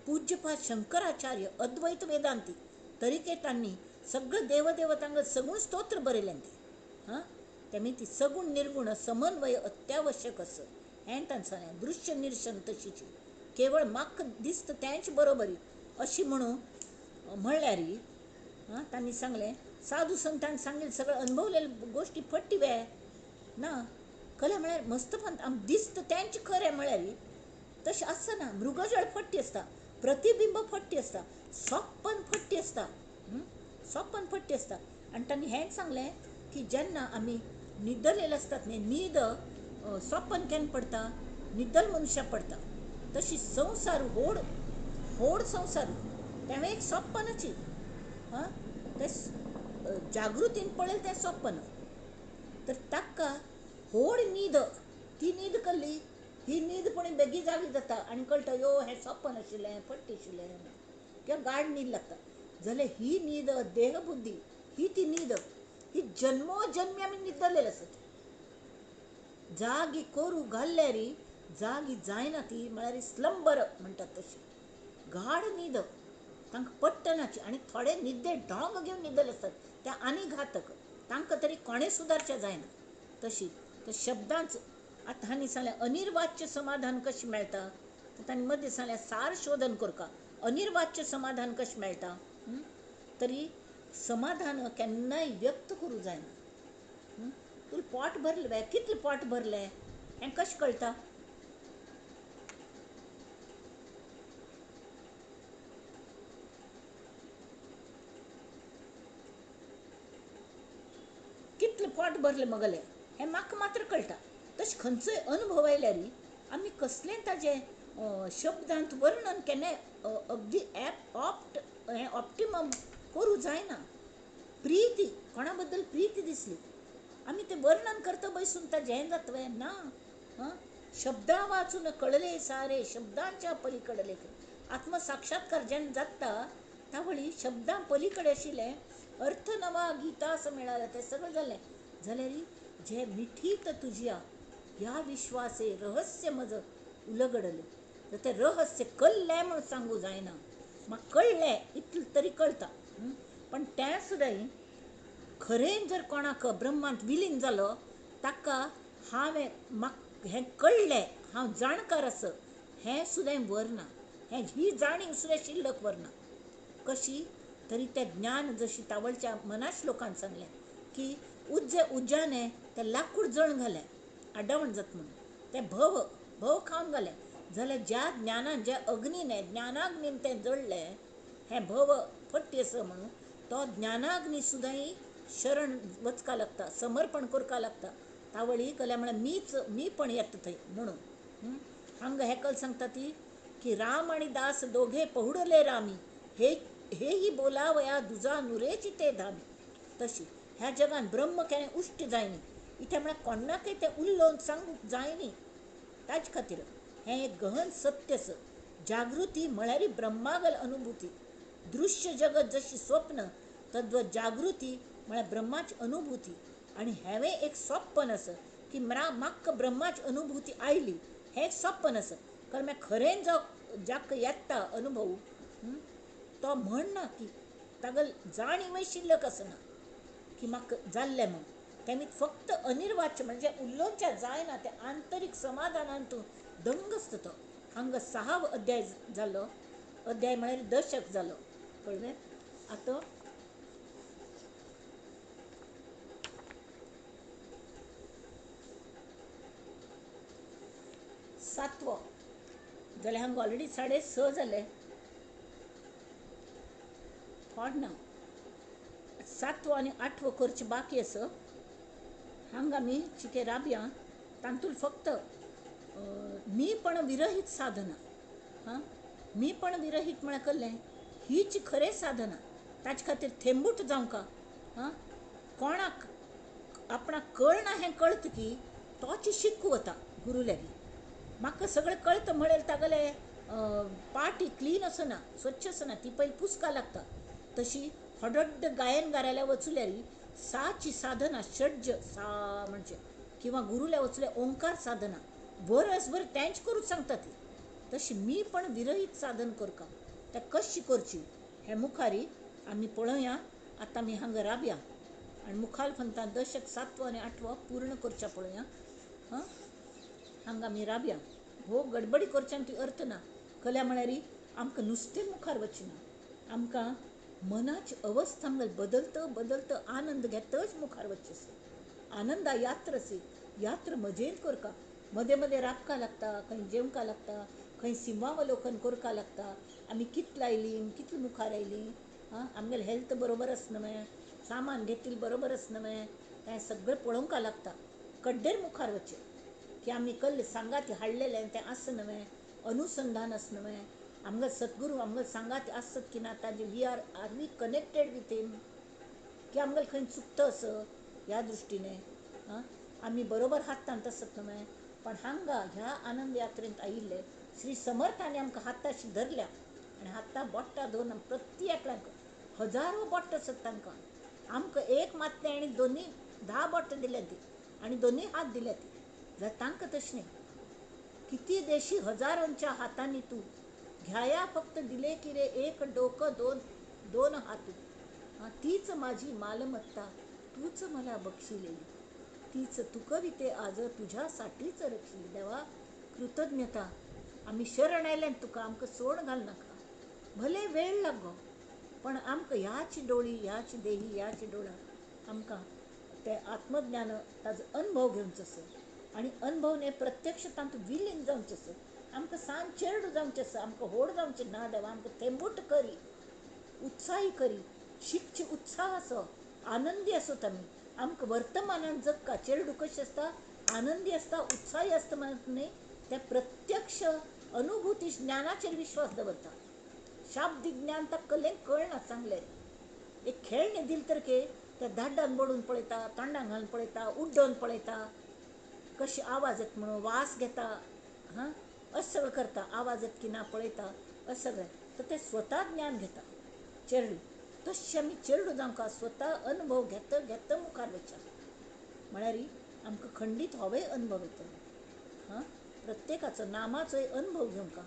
पूज्यपाद शंकराचार्य अद्वैत वेदांती तरीके तांणी सगळे देवदेवतांक सगूण स्तोत्र बरयलें ती. हां तेमी ती सगूण निर्गुण समन्वय अत्यावश्यक आसा हें तांणी सांगलें. दृश्य निर्शन तशीची केवळ म्हाका दिसता तेंच बरोबरी अशी म्हणून म्हणल्यार हां तांणी सांगलें साधू संतांनी सांगिल्लें सगळें अनुभवलेले गोश्टी फट्टी वे ना कला म्हळ्यार मस्तपण आमकां दिसता तेंच खरें म्हळ्यार तशें आसना. मृगजळ फट्टी आसता, प्रतिबिंब फट्टी आसता, सोप्पन फट्टी आसता, सोप्पन फट्टी आसता. आनी तांणी हेंच सांगलें की जेन्ना आमी न्हिदलेले आसतात न्ही न्हीद सोप्पन केन्ना पडटा, न्हिदल मनशाक पडटा. तशी संवसार व्हड व्हड संवसार तें एक सोप्पनची. हां तें जागृतीन पळयलें तें सोप्पन. तर ताका व्हड न्हीद ती न्हीद कसली ही न्हीद पण बेगीन जागी जाता आनी कळटा यो हें सपन आशिल्लें फट आशिल्लें किंवा गाड न्हीद लागता. जाल्यार ही न्हीद देहबुद्धी ही ती न्हीद ही जन्मोजन्मी आमी न्हिदलेले आसतात. जागी करू घाल्ल्यार जागी जायना ती म्हळ्यार स्लंबर म्हणटात तशी गाड न्हीद तांकां पडटनाची. आनी थोडे न्हिदे ढोंग घेवन न्हिदले आसतात ते आनी घातक तांकां तरी कोणें सुदारचें जायना. तशी तर शब्दांच आतां हांणी सांगलें अनिर्वाच्य समाधान कशें मेळटा तर तांणी मदीं सांगलें सार शोधन करका अनिर्वाच्य समाधान कशें मेळटा. तरी समाधान केन्नाय व्यक्त करूं जायना. तुजें पोट भरलें कितलें पोट भरलें हें कशें कळटा. पोट भरलें मगलें हें म्हाका मात्र कळटा. तशें खंयचोय अनुभव आयल्यार आमी कसलें ताजें शब्दांत वर्णन केन्नाय अगदी ऑप्ट हें ऑप्टिमम करूं जायना. प्रिती, कोणा बद्दल प्रिती दिसली आमी तें वर्णन करता बसून ताजें हें जातलें ना. शब्दां वाचून कळले सारे शब्दांच्या पलीकडले. आत्मसाक्षात्कार जेन्ना जाता तावळी शब्दां पलीकडे आशिल्लें अर्थ नवा गीता असो मेळाला तें सगळें जालें जाल्यार जे मिठीत तुज्या ह्या विश्वासे रहस्य म्हजो उलगडलें. तर तें रहस्य कळ्ळें म्हूण सांगू जायना, म्हाका कळ्ळें इतलें तरी कळटा. पण तें सुद्दां खरें जर कोणाक ब्रह्मांत विलीन जालो ताका हांवें म्हाका हें कळ्ळें, हांव जाणकार आसा हें सुद्दां व्हरना, हें ही जाणीव सुद्दां शिल्लक व्हरना. कशी तरी तें ज्ञान जशी तावळच्या मनाश्लोकान सांगलें की उज्जे उज्जाने तें लाकूड जळ घालें आडावण जाता म्हणून, तें भव भव खावन घालें जाल्यार ज्या ज्ञानान ज्या अग्नीने ज्ञानाग्नीन तें जळ्ळें हें भव फट्टी आसा म्हणून तो ज्ञानाग्नी सुद्दां शरण वचका लागता, समर्पण करपा लागता. तावळी कल्या म्हळ्यार मीच मी पण येता थंय म्हणून. हांगा हेकल सांगता ती की राम आनी दास दोघे पहुडले रामी हे हेही बोलावया दुजा नुरेची ते धामी. तशी ह्या जगान ब्रह्म केन्ना उश्ट जायनी, इथे म्हळ्यार कोणाकय तें उलोवन सांगूंक जायनी. ताजे खातीर हें एक गहन सत्य आसा. जागृती म्हळ्यार ब्रह्मागल अनुभूती. दृश्य जगत जशी स्वप्न तद्वत जागृती म्हळ्यार ब्रह्माची अनुभूती. आनी हेंवें एक सोंपेपण आसा की म्हाका ब्रह्माची अनुभूती आयली हें एक सोंपेपण आसा. कारण मागीर खरें जो जाका येता अनुभव तो म्हणना की तागेली जाणीवय शिल्लक आसना की म्हाका जाल्लें म्हूण. तेमी फक्त अनिर्वाच्य म्हणजे उलोवच्या जायना तें आंतरीक समाधानान तूं दंग आसता तो. हांगा सहाव अध्याय जालो, अध्याय म्हळ्यार दशक जालो, कळ्ळें. आतां सातवो जाल्यार हांगा ऑलरेडी 6:30 जाले, थोड ना, सातवो आनी आठवो करचें बाकी आसा. हांगा आमी चिके राबया तातूंत फक्त मी पण विरहीत साधना. हां, मी पण विरहीत म्हळ्यार कसलें हीच खरें साधना. ताजे खातीर थेंबूट जावंका. हां, कोणाक आपणाक कळना हें कळत की तोच शिकू वता गुरू लागीं. म्हाका सगळें कळता म्हळ्यार तागेले पाटी क्लीन आसना, स्वच्छ आसना, ती पयलीं पुसका लागता. तशी हडड्ड गायन गारायल्या वचल्यार साची साधना षड्ज सा म्हणजे किंवा गुरुल्या वचल्या ओंकार साधना वरसभर तेंच करूंक सांगता ती. तशी मी पण विरहीत साधन करका, त्या कशी करची हें मुखारी आमी पळोवया. आतां आमी हांगा राबया आनी मुखार फंता दशक सातवो आनी आठवो पूर्ण करच्या पळोवया. हां, हांगा आमी राबया. हो गडबडी करच्यान ती अर्थ ना. कल्या म्हळ्यार आमकां नुस्तें मुखार वचना, आमकां मनाची अवस्था बदलत बदलत आनंद घेतच मुखार वचचें आसा. आनंदा यात्रा सी यात्रा मजेंत करका. मदें मदें राबका लागता, खंय जेवंका लागता, खंय सिंहावलोकन करका लागता. आमी कितले आयलीं, कितले मुखार आयलीं, आं आमगेलें हेल्थ बरोबर आसना न्हय, सामान घेतिल्लें बरोबर आसना न्हय, तें सगळें पळोवंक लागता. कड्डेर मुखार वचचें की आमी कल्ले सांगात हाडलेलें तें आसा न्हय, अनुसंधान आसा न्हय, आमगे सद्गुरू आमगे सांगात आसत की ना, ताजे we are we connected with him, की आमगेलें खंय चुकता आसा ह्या दृश्टीने. आं, आमी बरोबर हातांत आसत न्हय. पण हांगा ह्या आनंद यात्रेंत आयिल्ले श्री समर्थांनी आमकां हाताशी धरल्या आनी हाता बोट्टां धरून प्रत्येकल्याक हजारो बोट्टां आसत तांकां, आमकां एक मातलें आनी दोनी 10 बोट्टां दिल्या ती आनी दोनी हात दिल्या ती. जाल्यार तांकां तशें न्ही, किती देशी हजारांच्या हातांनी तूं घ्याया फक्त दिले की रे एक डोकं दोन दोन हातू. तीच माझी मालमत्ता तूच मला बक्षिलेली, तीच तुकविते आज तुझ्यासाठीच रक्षिली. देवा कृतज्ञता, आमी शरण आयल्यान तुका, आमकां सोड घालनाका, भले वेळ लागो पण आमकां ह्याच डोळी ह्याच देही ह्याच डोळा आमकां ते आत्मज्ञान ताजो अनुभव घेवचो आसा. आनी अनुभव न्ही प्रत्यक्ष तातूंत विलीन जावचें आसा. आमकां सान चेरडू जावचें आसा, आमकां व्हड जावचें ना. देवा आमकां थेंबूट करी, उत्साही करी, शिकचे उत्साह आसो, आनंदी आसत आमी. आमकां वर्तमानान जगका चेरडूं कशें आसता, आनंदी आसता, उत्साही आसता म्हणत न्ही, त्या प्रत्यक्ष अनुभूती ज्ञानाचेर विश्वास दवरता. शाब्दीक ज्ञान ताका कलेक कळना सांगलें. एक खेळणें दिलें तर के त्या धाड्डान बडून पळयता, तोंडान घालून पळयता, उड्डोवन पळयता, कशी आवाज येता म्हणून वास घेता, हां अशें सगळें करता, आवाज येता की ना पळयता, अशें सगळें. तर ते स्वता ज्ञान घेता चेरडूं. तशें आमी चेरडूं जावंक स्वता अनुभव घेता घेता मुखार वयता, म्हळ्यार आमकां खंडीत होवूय अनुभव येतलो. हां, प्रत्येकाचो नामाचोय अनुभव घेवंक,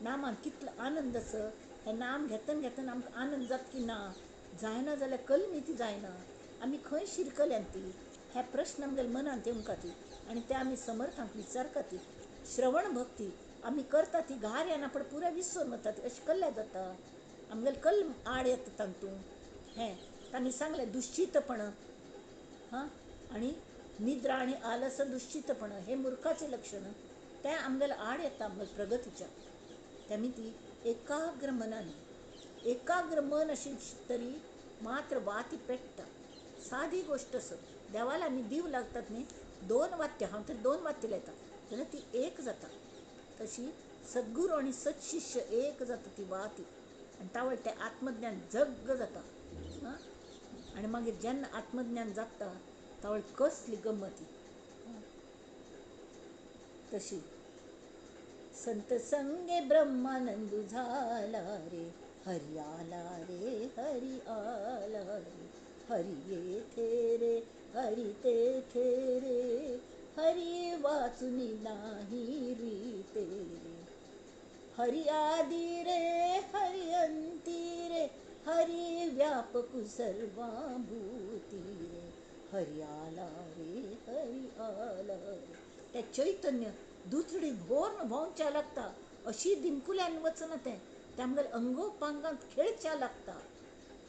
नामान कितलो आनंद आसा, हें नाम घेतना घेतना आमकां आनंद जाता की ना, जायना जाल्यार कलमी ती जायना, आमी खंय शिरकल्यान ती, हे प्रश्न आमगेल्या मनांत येवंक ती आनी ते आमी समर्थांक विचारका ती. श्रवण भक्ती आमी करता ती घार येना पण पुराय विसरून वता ती, अशें कल्ल्या जाता, आमगेले कल्म आड येता तातूंत. हें तांणी सांगलें दुश्चितपण, हां, आनी निद्रा आनी आलस दुश्चितपण हे मुर्खाचें लक्षण, तें आमगेले आड येता आमगेले प्रगतीच्या. तेमी ती एकाग्र मनान, एकाग्र मन अशी तरी मात्र वाती पेट्टा. सादी गोश्ट आसा, देवाला आमी दीव लागतात न्ही, दोन वात्य, हांव तर दोन वात्य लायता जाल्यार ती एक जाता. तशी सद्गुरू आनी सत्शिष्य एक जाता ती वाती, आनी तावळ तें आत्मज्ञान जग्ग जाता. आं, आनी मागीर जेन्ना आत्मज्ञान जाता तावळ कसली गम्मत. तशी संत संगे ब्रह्मानंद झाला रे, हरी आला रे, हरी आला रे, हरी येथे रे, हरी तेथे रे, हरी वाचुनी नाही रीते रे, हरी आदी रे, हरी अंती रे, हरी व्यापक सर्वाभूती रे, हरी आला रे, हरी आला रे. ते चैतन्य दुथडी भोर भोंवच्या लागता, अशी दिमकुल्यान वचना तें, तें आमगेल्या अंगोपांगांत खेळच्या लागता.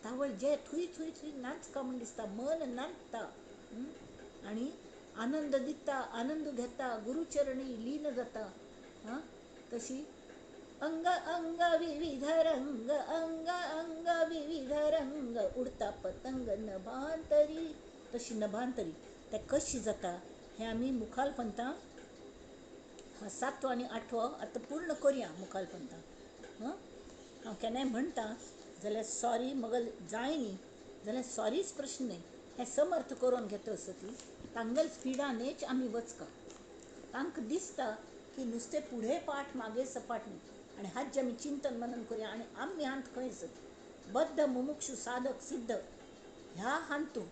तावळ जे थंय थंय थंय नाचका म्हूण दिसता, मन नाचता आनी आनंद दिता, आनंद घेता, गुरुचरणी लीन जाता. हां, तशी अंग अंग विविध रंग, अंग अंग विविध रंग, उडता पतंग नभांतरी. तशी नभांतरी ते कशी जाता हें आमी मुखाल पंथा हा सातवो आनी आठवो आतां पूर्ण करुया मुखाल पंथा. हां, हांव केन्नाय म्हणटा जाल्यार सॉरी मगल जायनी जाल्यार सॉरीच प्रश्न न्ही, हें समर्थ करून घेता आसता ती तांगेल स्पिडानच आमी वचका. तांकां दिसता की नुस्तें फुडें पाट मागे सपाट न्ही, आनी हाजें आमी चिंतन मनन करुया आनी आमी हांत खंय आसत बद्ध मुमुक्षु साधक सिद्ध ह्या हांतू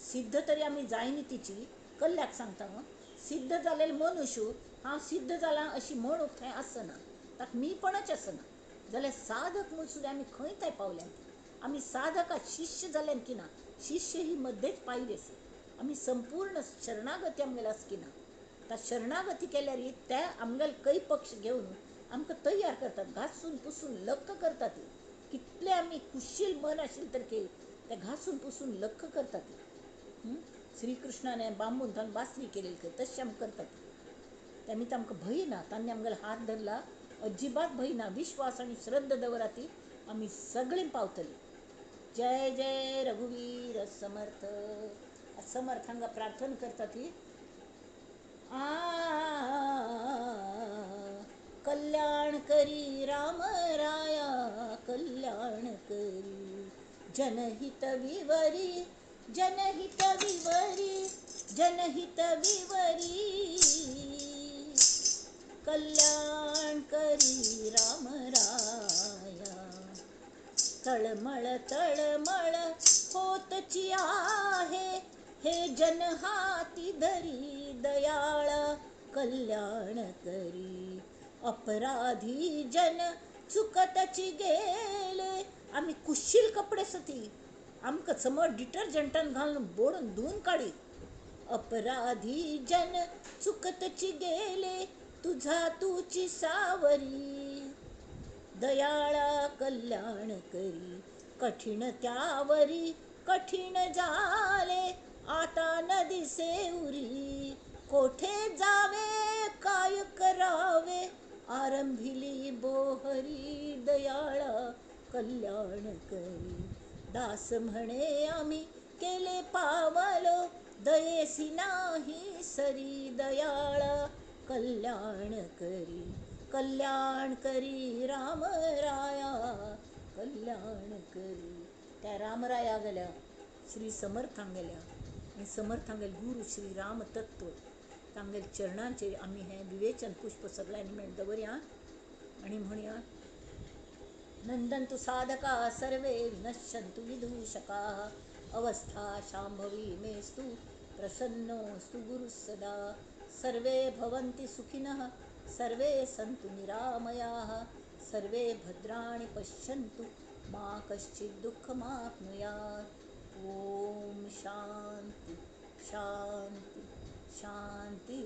सिद्ध तरी आमी जायनी तिची कल्ल्याक सांगता हांव, सिद्ध जालेले मनुष्य हांव सिद्ध जाला अशी म्हणूंक थंय आसना, ताका मीपणच आसना. जाल्यार साधक म्हूण सुद्दां आमी खंय थंय पावल्यात, आमी साधका शिष्य जाल्यान की ना, शिष्य ही मध्येच पायरी आसा, आमी संपूर्ण शरणागती आमगेले आसा की ना. त्या शरणागती केल्यार त्या आमगेले कै पक्ष घेवन आमकां तयार करतात, घासून पुसून लक्क करतात. कितले आमी कुशील मन आशिल्लें तर की ते घासून पुसून लक्क करतात. श्रीकृष्णाने बांबून तांकां बासरी केलेली खंय, तशें आमकां करतात. तेमी आमकां भंय ना, तांणी आमगेलो हात धरला, अजिबात भंय ना, विश्वास आनी श्रद्धा दवरा ती आमी सगळीं पावतलीं. जय जय रघुवीर समर्थ. समर्थ हांगा प्रार्थना करता ती आ कल्याण करी राम राया, कल्याण करी जनहित विवरी, जनहित विवरी, जनहित विवरी, कल्याण करी राम राया. तळमळ तळमळ होतची आहे, हे जन हाती धरी दयाळ, कल्याण करी. अपराधी जन चुकतची गेले, आमी कुशील कपडे सती आमकां समज डिटर्जंटान घालून बोडून धुवन काडी. अपराधी जन चुकतची गेले, तुझा तुची सावरी, दयाळा कल्याण करी. कठीण त्यावरी कठीण झाले, आता न दिसे उरी, कोठे जावे काय करावे, आरंभिली बोहरी, दयाळा कल्याण करी. दास म्हणे आम्ही केले पावलो, दयेसी नाही सरी दयाळा कल्याण करी, कल्याण करी रामराया कल्याण करी. त्या रामराया गेल्या श्री समर्थांगेल्या आनी समर्थांगेल गुरू श्री राम तत्व तांगेल चरणांचेर आमी हें विवेचन पुष्प सगळ्यांनी मेळून दवरया आनी म्हणया, नंदन्तु साधका सर्वे विनश्यन्तु विदूषकाः अवस्था शांभवी मेस्तु प्रसन्नोऽस्तु गुरुः सदा. सर्वे भवन्ति सुखिनः सर्वे सन्तु निरामयाः सर्वे भद्राणि पश्यन्तु मा कश्चित् दुःखमाप्नुयात्. ॐ शांति शांति शांति.